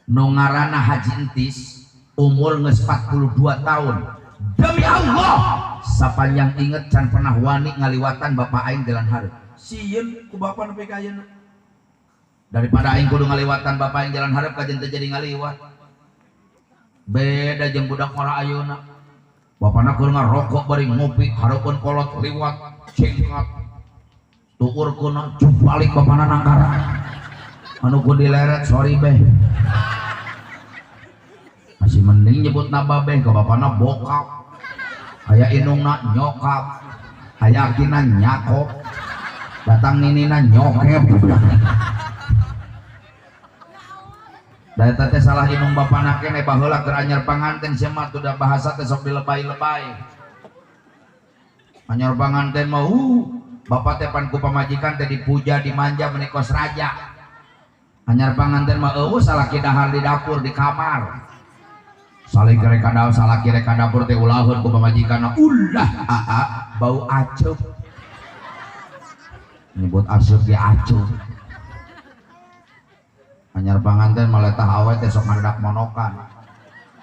Nu ngaranna Haji Entis umur geus 42 tahun. Demi Allah, sapanjang inget can pernah wani ngaliwatan bapak aing jalan hareup. Sieun ku bapak nepi ka ayeuna. Daripada aing kudu ngaliwatan bapak aing jalan hareup kajen teu jadi ngaliwat. Beda jeung budak ngora ayeuna. Bapana keur ngarokok bari ngopi, hareupeun kolot liwat cengkat. Tuur kuna balik bapana nangkara. Anu ku dileret sorry beh. Masih mending nyebut babeh ke bapana bokap. Aya indungna nyokap, aya akina nyakop, datang ninina nyokep. Da eta teh salah indung bapana keneh baheula keur anyar panganten sia mah tuh da bahasa teh sok dilebay-lebay. Anyar panganten mah bapak teh pan ku pamajikan teh dipuja dimanja meuni kos raja. Anyar panganten mah eueuh salaki dahar di dapur di kamar. Salaki rek ka salaki rek ka dapur teh ulaheun ku pamajikanna ulah aa bau aceup. Nyebut asup ge aceup. Anyar panganten mah letah awe teh sok ngaredak monokan.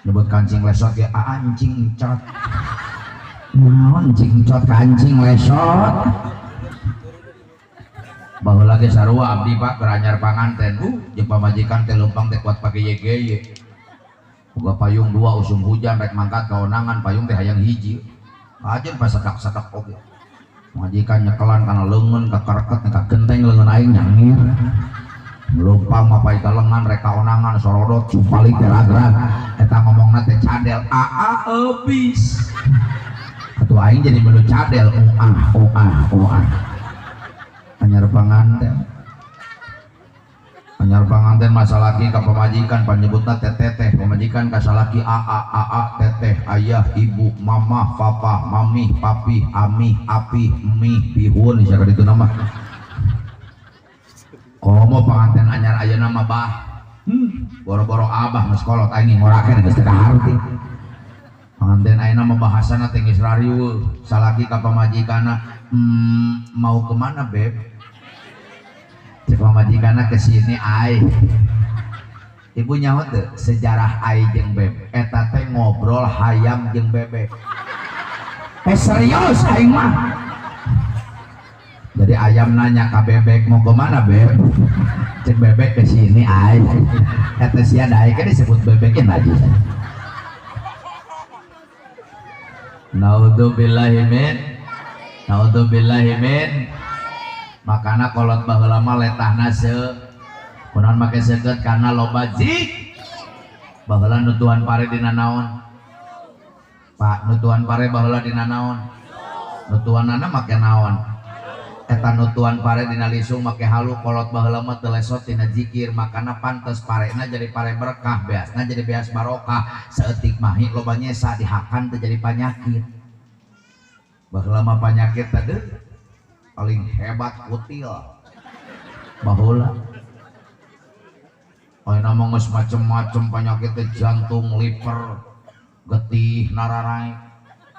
Nyebut kancing lesot ge anjing encot. Naon anjing encot kancing lesot. Baheula ge sarua abdi Pak keur anyar panganten. Jeung pamajikan teh leumpang teh kuat pake yegeye. Boga payung dua usum hujan rek mangkat kaonangan payung teh hayang hiji. Ajen pas sedak-sedak oge. Pamajikan nyekelan kana leungeun ka kereket ka genteng leungeun aing nyangir. Leumpang mah pai ka lengan rek kaonangan sorodot cumpalik teh ragrag. Eta ngomongna teh cadel aa eubis. Atuh aing jadi melu cadel ah ah ah. Anyar panganten. Anyar panganten masalaki ka pamajikan panyebutna teh teteh, pamajikan ka salaki aa aa teteh, ayah, ibu, mama, papa, mami, papi, ami, api, mi, pihun sia ka ditu nama. Komo panganten anyar ayeuna mah bah. Boro-boro abah geus kolot aing ngorakeun geus teu kaharti. Panganten ayeuna mah bahasana teh geus rariweuh, salaki ka pamajikanna, mau kemana beb? Cek pamajikanna ke sini ai. Ibu nyaho teu sejarah ai jeung beb. Eta teh ngobrol hayam jeung bebek. Serius aing mah. Jadi ayam nanya ka bebek mau kemana beb? Cek bebek ke sini ai. Eta sia dae kan disebut bebeknya najis. Naudzubillahi min. Naudzubillahi min. Makana kolot baheula mah letahna kunaon make seukeut karena loba zik. Baheula nutuhan pare dina naon? Pak, nutuhan pare baheula dina naon? Nutuhanana make naon? Eta nutuhan pare dina lisung make halu kolot baheula mah teu lesot tina zikir, makana pantes parena jadi pare berkah, beasna jadi beas barokah. Saeutik mahi loba nyesa dihakan teu jadi panyakit. Baheula mah panyakit teh paling hebat kutil. Baheula ayeuna mah geus macem-macem penyakit jantung, liver, getih, nararai.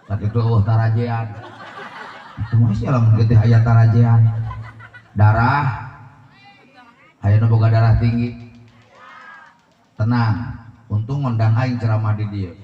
Sakitu eueuh tarajean. Kumaha sih lamun getih aya tarajean? Darah aya nu boga darah tinggi. Tenang, untung ngondang aing ceramah di dieu.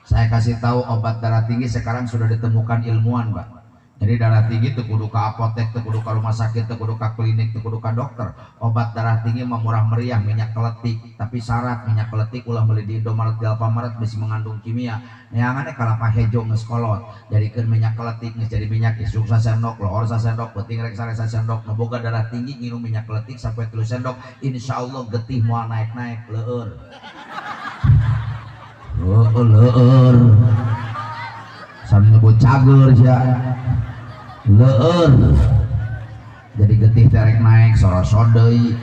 Saya kasih tahu obat darah tinggi sekarang sudah ditemukan ilmuwan, Pak. Jadi darah tinggi teu kudu ka apotek, teu kudu ka rumah sakit, teu kudu ka klinik, teu kudu ka dokter. Obat darah tinggi mah murah meriah, minyak keletik. Tapi syarat minyak keletik ulah meuli di Indomaret, di Alfamaret bisi mengandung kimia. Neangannya kalapa hejo geus kolot. Jadikeun minyak keletik geus jadi minyak isuk sasendok, lohor sasendok, peuting rek sare sasendok. Nu boga darah tinggi nginum minyak keletik sampai 3 sendok, insyaallah getih moal naik-naik, leueur. Heueuh leueur. Sambil nyebut cager sia. Leueur. Jadi getih teh rek naik sorosod deui.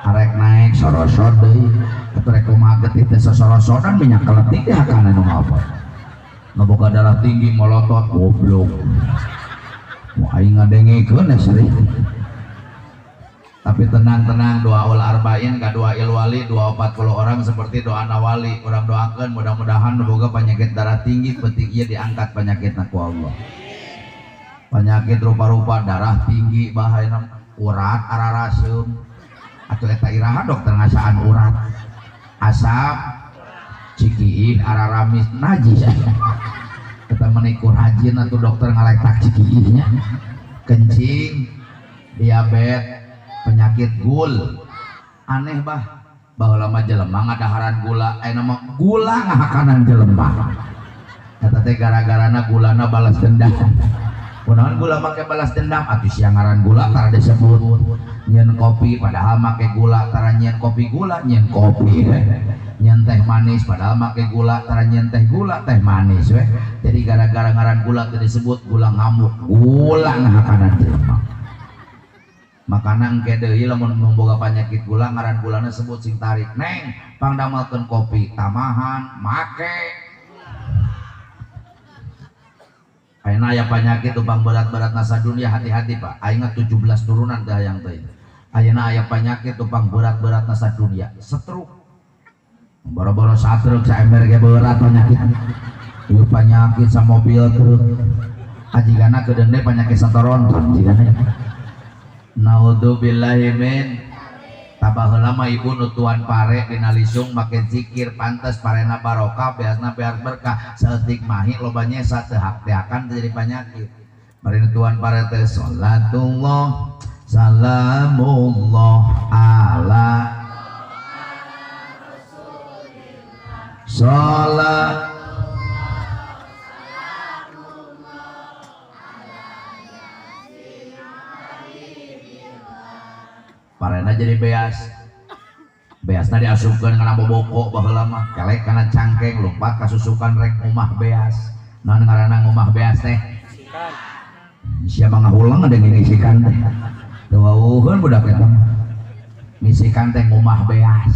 Arek naik sorosod deui. Atuh rek kumaha getih teh sosorosodan minyak keletik teh hakana nu ngapa. Nu boga darah tinggi molotot goblok. Wah aing ngadengekeun ya sering. Tapi tenang-tenang, doa ul arba'in ka doa il wali, doa 40 orang seperti doa nawali. Urang doakeun mudah-mudahan nu boga penyakit darah tinggi penting ieu diangkat penyakitna ku Allah. Penyakit rupa-rupa darah tinggi bahayana urat araraseum. Atuh eta iraha dokter ngasaan urat. Asap cikiih araramis najis. Eta menikur rajin atuh dokter ngaletak cikiihnya. Kencing, diabetes, penyakit gul. Aneh bah, baheula mah jelema ngadaharan gula, ayeuna mah gula ngahakanan jelema. Eta teh gara-garana gulana balas dendam. Kunaon gula make balas dendam? Atuh sia ngaran gula tara disebut. Nyeun kopi padahal make gula, tara nyeun kopi gula, nyeun kopi we. Nyeun teh manis padahal make gula, tara nyeun teh gula, teh manis we. Jadi gara-gara ngaran gula teh disebut gula ngamuk, gula ngahakanan jelema. Makana engke deui lamun boga penyakit gula ngaran gulana sebut sing tarik. Neng, pangdamelkeun kopi tamahan make. Ayeuna aya penyakit tupang berat-berat nasa dunia, hati-hati Pak. Aing 17 turunan teh hayang teh. Ayeuna aya penyakit tupang berat-berat nasa dunia, stroke. Boro-boro stroke saember ge berat penyakit. Ieu penyakit samobil truk. Ajigana kedeung deui penyakit satoronton jigana. Naudzubillahi min. Tabaheula mah ibu nu tuan pare dina lisung make zikir pantes parena barokah beasna beas berkah saeutik mahi loba nyesa teu hak teakan jadi penyakit. Bari nu tuan pare teh salatullah salamullah ala salat parena jadi beas. Beasna diasupkeun kana boboko baheula mah, kelek kana cangkeng lompat kasusukan rek ngumah beas. Naon ngaranna ngumah beas teh? Sia mah ngahuleng ada ngisikan teh. Teu wawuheun budak eta mah. Ngisikan teh ngumah beas.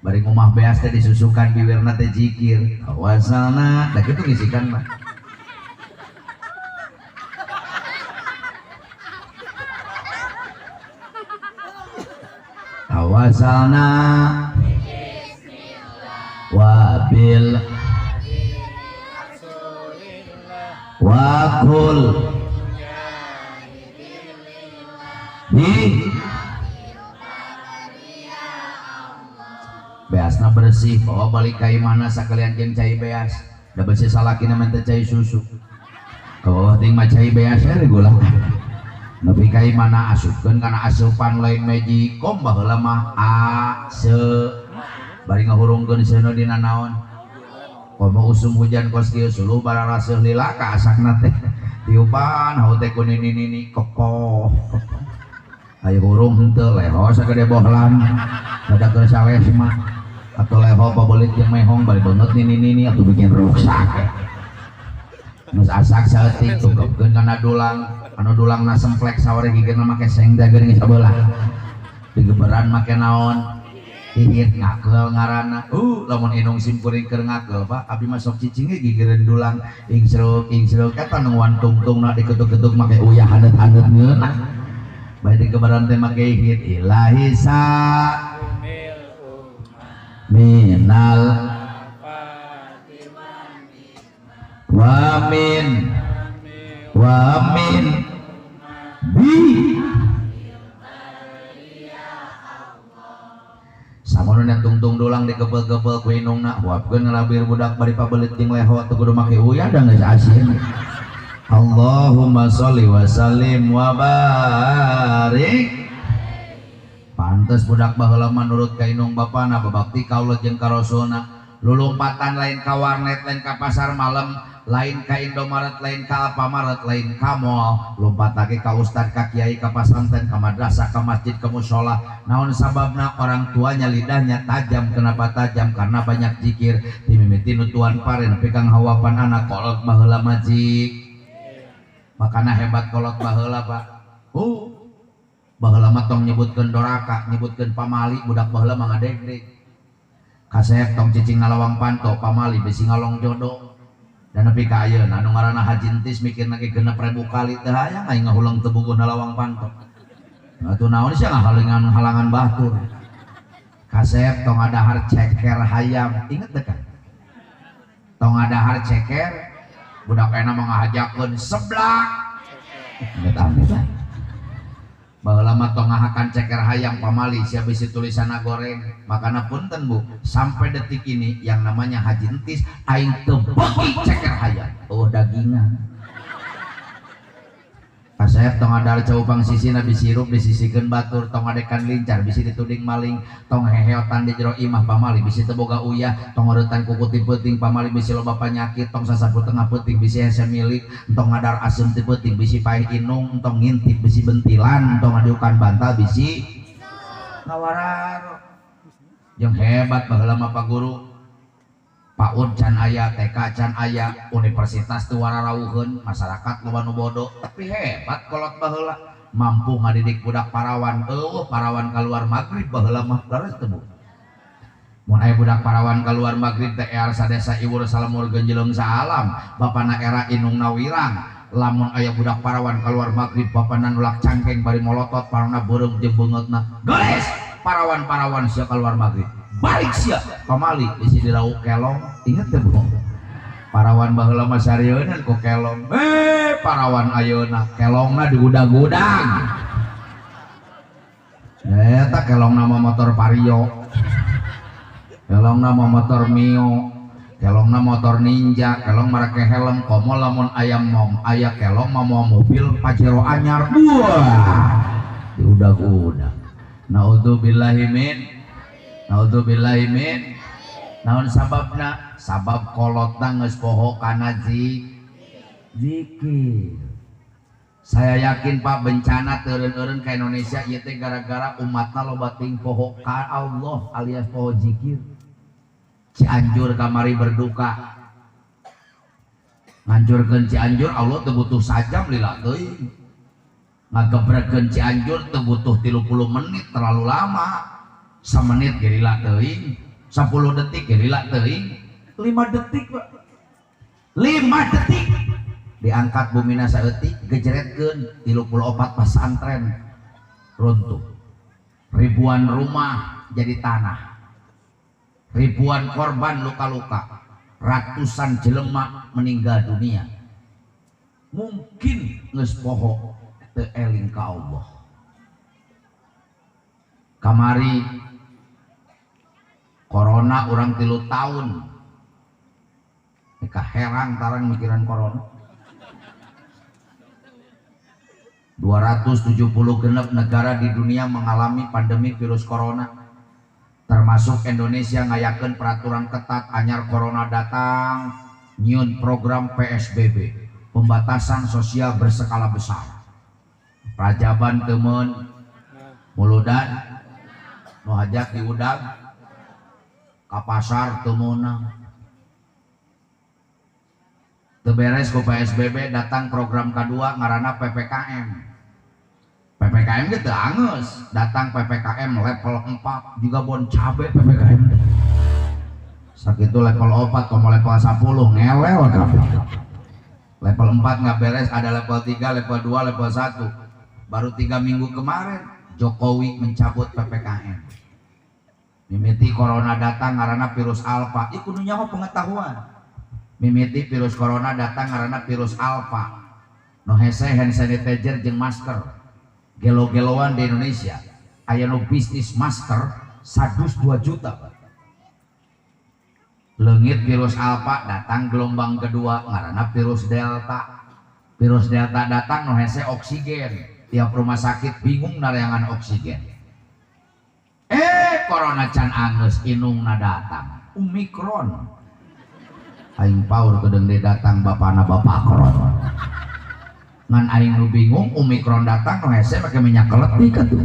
Bari ngumah beas teh disusukan biwirna teh zikir. Wasalna, da kitu ngisikan mah. Wasalna wabil wakul bi beasna bersih bawa balik ka imahna sakalian jeung cai beas da bersih salakina mah teh cai susu oh ting mah cai beas we gula nepi ka imahna asupkeun kana asupan lain magic kom baheula mah a se bari ngahurungkeun seuneu dina naon komo usum hujan kos kieu suluh bararaseuh lila ka asakna teh tiupan hau teh ku nini-nini kepoh ayo hurung henteu leho sagede bohlam kada keur sales mah atuh leho pabelit jeung mehong bari beungeut nini-nini atuh bikin ruksak geus asak saeutik tungkepkeun kana dulang anu dulangna semplek saware gigirna make seng teh geuning sabelah digeberan make naon hihit ngakeul ngaranna lamun inung simkuring keur ngakeul Pak abdi mah sok cicing ge gigireun dulang ingsruk ingsruk eta nu wantungtungna diketuk-ketuk make uyah haneut-haneut ngeunah bae digeberan teh make hihit ilahi sa minal wa min wa min bi samono nya tungtung dulang dikebel-kebel ku inungna huapkeun ngalabir budak bari pabelit jeung leho teu kudu make uyah da geus asin. Allahumma sholli wa sallim wa barik. Pantes budak baheula menurut ka indung bapana babakti kaula jeung ka rasulna. Lulumpatan lain ka warnet, lain ka pasar malam, lain ka Indomaret, lain ka Alfamaret, lain ka mall, lompat lagi ka ustad, ka kiai, ka pasantren, ka madrasah, ka masjid, ka mushola. Naon sababna? Orang tuanya lidahnya tajam. Kenapa tajam? Karena banyak zikir. Timimiti nutuan pare nepi ka ngahawapan anak kolot baheula majik. Makana hebat kolot baheula, Pak. Baheula mah tong nyebutkeun doraka, nyebutkeun pamali, budak baheula mah ngadegdeg. Kasep tong cicing ngalawang panto, pamali bisi ngalong jodoh. Dan nepi ka ayeuna anu ngaranna Haji Entis mikirna ge 6.000 kali teh hayang aing ngahulang teu buguh nalawang panto. Atuh naon sia ngahalangan halangan batur. Kasep tong ngadahar ceker hayam, inget teh kan? Tong ngadahar ceker budak ayeuna mah ngahajakeun seblak. Inget amit lah. Baheula mah tong ngahakan ceker hayam pamali sia bisi tulisanna goreng. Makana punten Bu, sampai detik ini yang namanya Haji Entis aing teu beuki ceker hayam, eueuh dagingan. Kasep tong ngadahar caupang sisina bisi hirup disisikeun batur, tong ngadekan lincar bisi dituding maling, tong heheotan di jero imah pamali bisi teu boga uyah, tong ngeuretan kuku ti peuting pamali bisi loba panyakit, tong sasapu tengah peuting bisi hese milik, tong ngadar asem ti peuting bisi paeh inung, tong ngintip bisi bentilan, tong ngadiukan bantal bisi ngawararo. Jeung hebat baheula mah Pak Guru. PAUD can aya, TK can aya, universitas teu wararauheun, masyarakat loba nu bodoh, tapi hebat kolot baheula, mampu ngadidik budak parawan. Eueuh parawan kaluar magrib baheula mah, leres teu Bu? Mun aya budak parawan kaluar magrib teh ear sadesa iwur salamur genjeleung saalam, bapana era indungna wirang. Lamun aya budak parawan kaluar magrib bapana nulak cangkeng bari molotot parona beureum jeung beungeutna. Geus parawan-parawan sia kaluar magrib. Balik sia pamali bisi dirauk kelong, inget teh Bu? Parawan baheula mah sarieun ku kelong. Parawan ayeuna kelongna digudag-gudag. Eta kelongna mah motor Vario. Kelongna mah motor Mio, kelongna motor Ninja, kelong marake helm komo lamun aya mom, aya kelong mah moal mobil Pajero anyar. Wah, diudag-udag. Naudzubillahi min Naudzubillahi min. Naon sababna? Sabab kolotna geus poho kana zikir. Saya yakin Pak, bencana teureun-eureun ka Indonesia ieu teh gara-gara umatna loba ting poho ka Allah alias poho zikir. Cianjur kamari berduka. Ngancurkeun Cianjur Allah teu butuh sajam lila teuing. Ngagebrekeun Cianjur teu butuh 30 menit, terlalu lama. Semenit ge lila teuing, 10 detik ge lila teuing, 5 detik Pak. 5 detik diangkat bumina saeutik gejretkeun 34 pasantren runtuh. Ribuan rumah jadi tanah. Ribuan korban luka-luka, ratusan jelema meninggal dunia. Mungkin geus poho teu eling ka Allah. Kamari corona urang 3 tahun. Eka herang tarang mikiran corona. 270 genep negara di dunia mengalami pandemi virus corona. Termasuk Indonesia ngayakeun peraturan ketat anyar corona datang, nyieun program PSBB, pembatasan sosial berskala besar. Rajaban temen muludan nu hajat diudag ka pasar teu meunang. Teu beres ku PSBB datang program kedua ngaranna PPKM. PPKM ge teu angeus, datang PPKM level 4 juga bon cabe PPKM. Sakitu level 4 komo level 10 ngelel kabeh. Level 4 nggak beres, ada level 3, level 2, level 1. Baru 3 minggu kemarin Jokowi mencabut PPKM. Mimiti corona datang ngaranna virus alfa. Ieu kudu nyaho pengetahuan. Mimiti virus corona datang ngaranna virus alfa. Nu hese hand sanitizer jeung masker. Gelo-geloan di Indonesia aya nu bisnis masker 102 juta. Leungit virus alfa datang gelombang kedua ngaranna virus delta. Virus Delta datang nu hese oksigen. Tiap rumah sakit bingung nareangan oksigen. Corona can anggeus inungna datang. Omikron. Aing paur kedeung deui datang bapana bapak kron. Ngan aing nu bingung Omikron datang nu hese make minyak keletik atuh.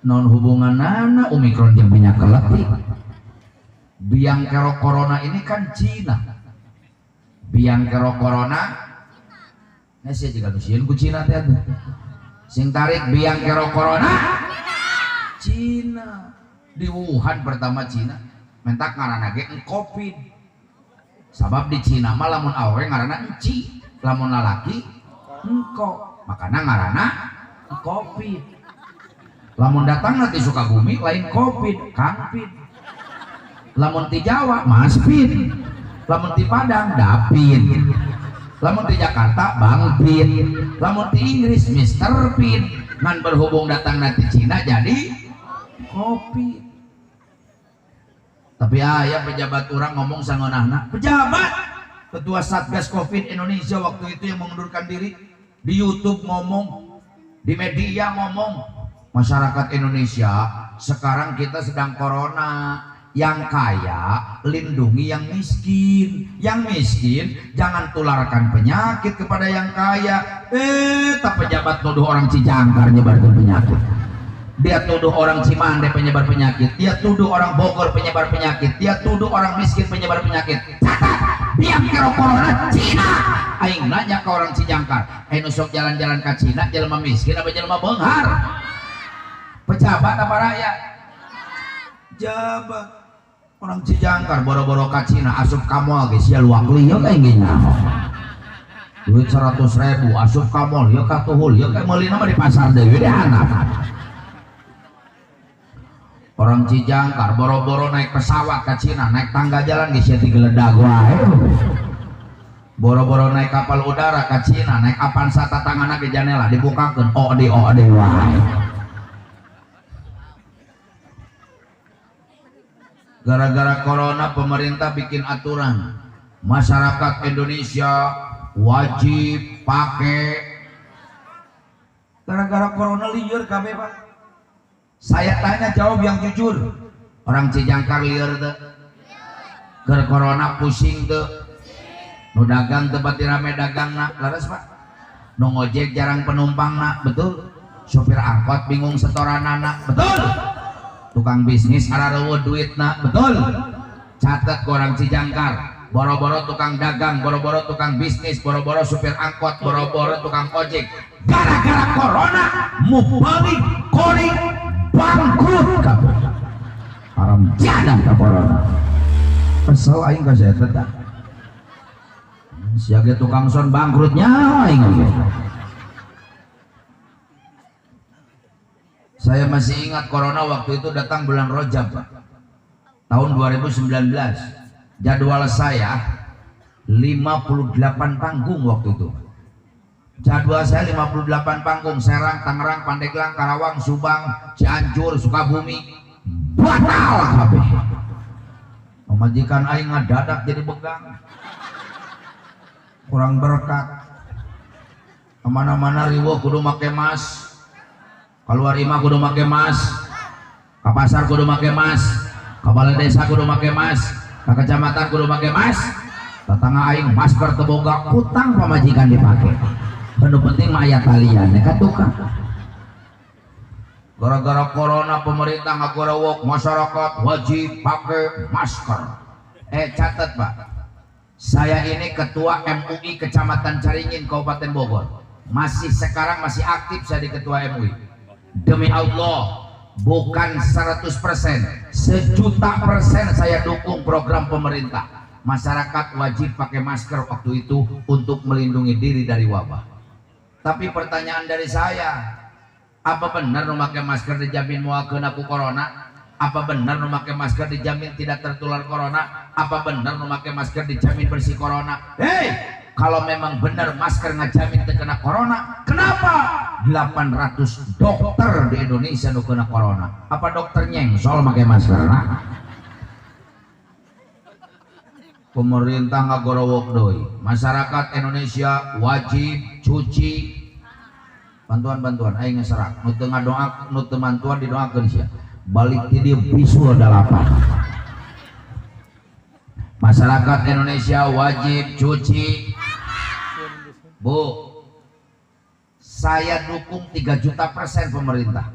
Non hubunganana Omikron jeung minyak keletik. Biang kerok corona ini kan Cina. Biang kerok corona nah sia jiga nu sieun ku Cina teh atuh. Sing tarik biang kerok corona Cina. Di Wuhan pertama Cina mentak ngaranna ge Covid. Sabab di Cina mah lamun awewe ngaranna enci, lamun lalaki engko, makana ngaranna Covid. Lamun datang nanti Sukabumi lain Covid, Kangpid. Lamun ti Jawa Mas Pin, lamun ti Padang Dapin, lamun ti Jakarta Bang Pin, lamun ti Inggris Mister Pin. Ngan berhubung datang nanti Cina jadi Covid. Tapi aya pejabat orang ngomong sangonahna, pejabat ketua Satgas Covid Indonesia waktu itu yang mengundurkan diri di YouTube ngomong, di media ngomong, masyarakat Indonesia sekarang kita sedang corona, yang kaya lindungi yang miskin jangan tularkan penyakit kepada yang kaya. Tak pejabat nuduh orang Cijangkar nyebarkan penyakit. Dia tuduh orang Cimande penyebar penyakit, dia tuduh orang Bogor penyebar penyakit, dia tuduh orang miskin penyebar penyakit. Catat, biang kerok corona Cina. Aing nanya ke orang Cijangkar, aing nusuk jalan-jalan ke Cina, jelema miskin apa jelema beunghar? Pejabat apa rakyat? Jabat. Orang Cijangkar boro-boro ka Cina asup ka mall ge sia luak lieu aing ge nyaho. Duit 100.000 asup ka mall ieu ka tuhul ieu ka meulina mah di pasar deui dihandap. Orang Cijangkar boro-boro naik pesawat ke Cina, naik tangga jalan geus sia digeledag wae. Boro-boro naik kapal udara ke Cina, naik Avanza tatanganna ke janela dibukakeun ode ode wae. Gara-gara corona pemerintah bikin aturan, masyarakat Indonesia wajib pakai. Gara-gara corona lieur kabeh, Pak. Saya tanya jawab yang jujur. Orang Cijangkar lieur teu? Keur corona pusing teu? Nu dagang teu pati rame dagangna, leres Pak? Nu ngojek jarang penumpangna, betul? Sopir angkot bingung setoranana, betul? Tukang bisnis arareuweut duitna, betul? Catat ke orang Cijangkar, boro-boro tukang dagang, boro-boro tukang bisnis, boro-boro supir angkot, boro-boro tukang ojek. Gara-gara corona mubalik koring bangkrut kabeh. Haram jadah ka corona. Kesel aing ka saya teh. Sia ge tukang son bangkrutnya aing oge. Saya masih ingat corona waktu itu datang bulan Rajab, Pak. Tahun 2019. Jadwal saya 58 panggung waktu itu. Jadwal saya 58 panggung, Serang, Tangerang, Pandeglang, Karawang, Subang, Cianjur, Sukabumi. Batal kabeh. Pamajikan aing ngadadak jadi begang. Kurang berkat. Kemana-mana riweuh kudu make mas. Keluar imah kudu make mas. Ka pasar kudu make mas. Ka balai desa kudu make mas. Ka kecamatan kudu make mas. Tetangga aing masker teu boga, utang pamajikan dipake. Nu penting mah aya talian ka tukang. Gara-gara corona pemerintah ngagorowok masyarakat wajib pakai masker. Catat Pak, saya ini ketua MUI Kecamatan Caringin Kabupaten Bogor. Masih sekarang masih aktif saya di ketua MUI. Demi Allah, bukan 100%, 1.000.000% saya dukung program pemerintah. Masyarakat wajib pakai masker waktu itu untuk melindungi diri dari wabah. Tapi pertanyaan dari saya, apa benar memakai masker dijamin moal kena ku corona? Apa benar memakai masker dijamin tidak tertular corona? Apa benar memakai masker dijamin bersih corona? Hei, kalau memang benar masker ngajamin terkena corona, kenapa 800 dokter di Indonesia nu kena corona? Apa dokter nyengsol pakai masker? Nah? Pemerintah ngagorowok deui. Masyarakat Indonesia wajib cuci bantuan-bantuan aing ngeserak nu teu ngadoa nu teu mantuan didoakeun sia. Balik ti dieu bisul dalapan. Masyarakat Indonesia wajib cuci. Bu, saya dukung 3 juta persen pemerintah.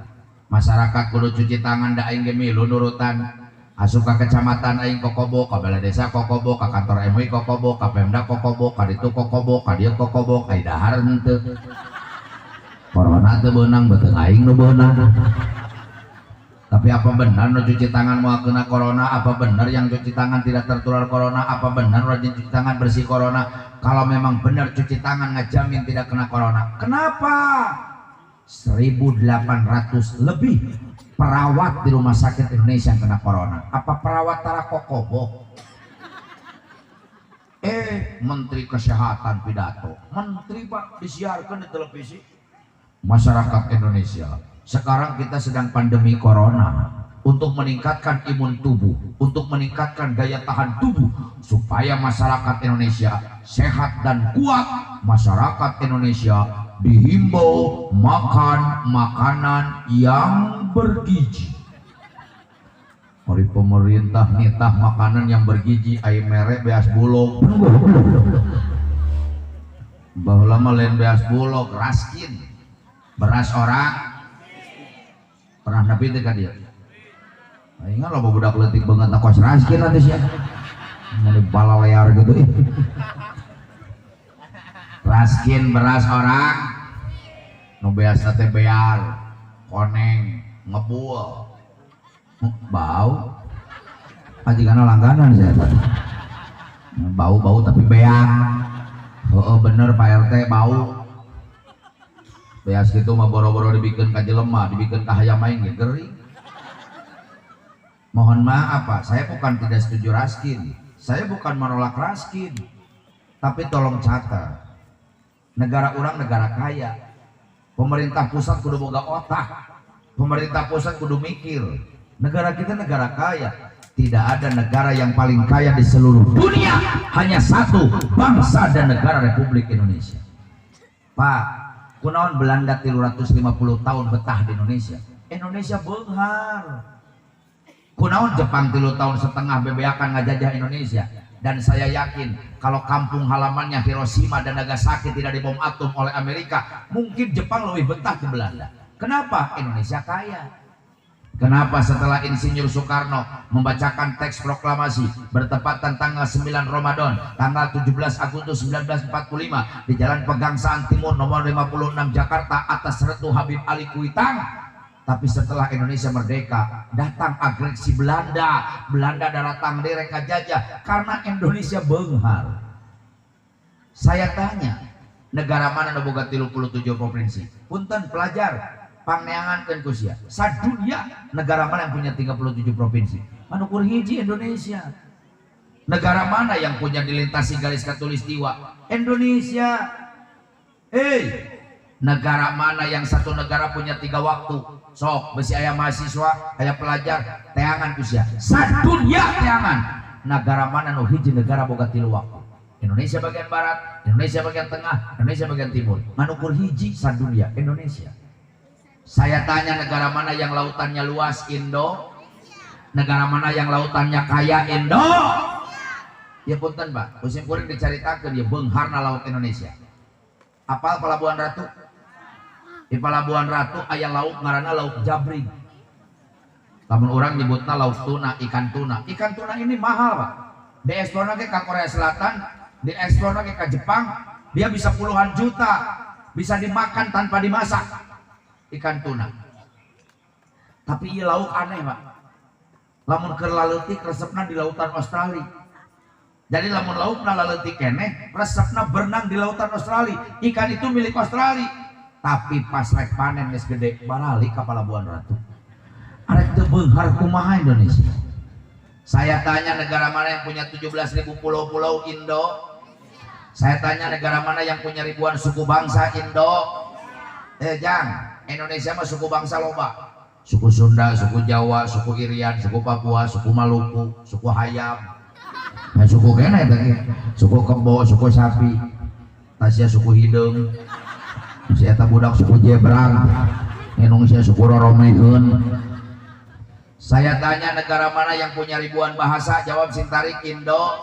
Masyarakat kudu cuci tangan da aing ge milu nurutan. Asup ka kecamatan aing kokobo, ka balai desa kokobo, ka kantor MUI kokobo, ka Pemda kokobo, ka ditu kokobo, ka dieu kokobo, ka dahar henteu. Corona teu beunang beuteung aing nu beunang. Tapi apa benar nu cuci tangan moal kena corona? Apa benar yang cuci tangan tidak tertular corona? Apa benar rajin cuci tangan bersih corona? Kalau memang benar cuci tangan ngejamin tidak kena corona, kenapa 1.800 lebih perawat di rumah sakit Indonesia yang kena corona? Apa perawat tara kokobo? Menteri Kesehatan pidato, Menteri Pak disiarkan di televisi. Masyarakat Indonesia, sekarang kita sedang pandemi corona. Untuk meningkatkan imun tubuh, untuk meningkatkan daya tahan tubuh, supaya masyarakat Indonesia sehat dan kuat, masyarakat Indonesia dihimbau makan makanan yang bergizi. Mari pemerintah nitah makanan yang bergizi, ai mere beas bulog. Baheula mah lain beas bulog, raskin. Beras orang pernah nepi teh ka dieu. Aing loba budak leutik banget kos raskin nanti sia. Ngene balalear gitu. Raskin beras orang nu biasa teh bear, koneng, ngebul. Bau. Pajigana langganan sia. Bau-bau tapi beak. Heeh bener Pak RT bau. Beas gitu mah boro-boro dibikin ka jelema, dibikin ka hayam aing ge gering. Mohon maaf Pak, saya bukan tidak setuju raskin. Saya bukan menolak raskin. Tapi tolong catat, negara orang negara kaya. Pemerintah pusat kudu boga otak. Pemerintah pusat kudu mikir. Negara kita negara kaya. Tidak ada negara yang paling kaya di seluruh dunia. Hanya satu, bangsa dan negara Republik Indonesia. Pak, kunaon Belanda 350 tahun betah di Indonesia? Indonesia beunghar. Kunaon Jepang 3,5 tahun bebeakan ngajajah Indonesia? Dan saya yakin kalau kampung halamannya Hiroshima dan Nagasaki tidak dibom atom oleh Amerika, mungkin Jepang lebih betah ke Belanda. Kenapa? Indonesia kaya. Kenapa setelah Insinyur Soekarno membacakan teks proklamasi bertepatan tanggal 9 Ramadan, tanggal 17 Agustus 1945 di Jalan Pegangsaan Timur nomor 56 Jakarta atas retu Habib Ali Kuitang, tapi setelah Indonesia merdeka, datang agresi Belanda. Belanda datang mereka jajah karena Indonesia beunghar. Saya tanya, negara mana nu boga 37 provinsi? Punten pelajar, pangneangankeun ku sia. Sadunia negara mana yang punya 37 provinsi? Anu kur hiji Indonesia. Negara mana yang punya dilintasi garis khatulistiwa? Indonesia. Negara mana yang satu negara punya 3 waktu? Sok, besi aya mahasiswa, aya pelajar, teangan ku sia. Sadunia teangan. Negara mana nu hiji negara boga 3 waktu? Indonesia bagian barat, Indonesia bagian tengah, Indonesia bagian timur. Anu kur hiji sadunia Indonesia. Saya tanya negara mana yang lautannya luas? Indo. Negara mana yang lautannya kaya? Indo. Ya punten Pak, musim kuring dicaritakeun ya beungharna laut Indonesia. Apal Pelabuhan Ratu? Di Pelabuhan Ratu aya lauk ngaranna lauk jabring. Lamun urang nyebutna lauk tuna, ikan tuna. Ikan tuna ini mahal Pak. Dieksporna ke Korea Selatan, dieksporna ke Jepang, dia bisa puluhan juta, bisa dimakan tanpa dimasak. Ikan tuna. Tapi ieu lauk aneh Pak. Lamun keur laleutik resepna di lautan Australia. Jadi lamun laukna laleutik keneh, resepna berenang di lautan Australia. Ikan itu milik Australia. Tapi pas rek panen geus gede, baralik ka Pelabuhan Ratu. Arek teu beunghar kumaha Indonesia? Saya tanya negara mana yang punya 17.000 pulau-pulau? Indo. Saya tanya negara mana yang punya ribuan suku bangsa? Indo. Jang, Indonesia mah suku bangsa loba. Suku Sunda, suku Jawa, suku Irian, suku Papua, suku Maluku, suku Hayam. Nah, suku kene eta ge, suku kebo, suku sapi, Tasya suku hideung, si eta budak suku jebrang, Indonesia suku roromeun. Saya tanya, negara mana yang punya ribuan bahasa? Jawab, Sintarik. Indo.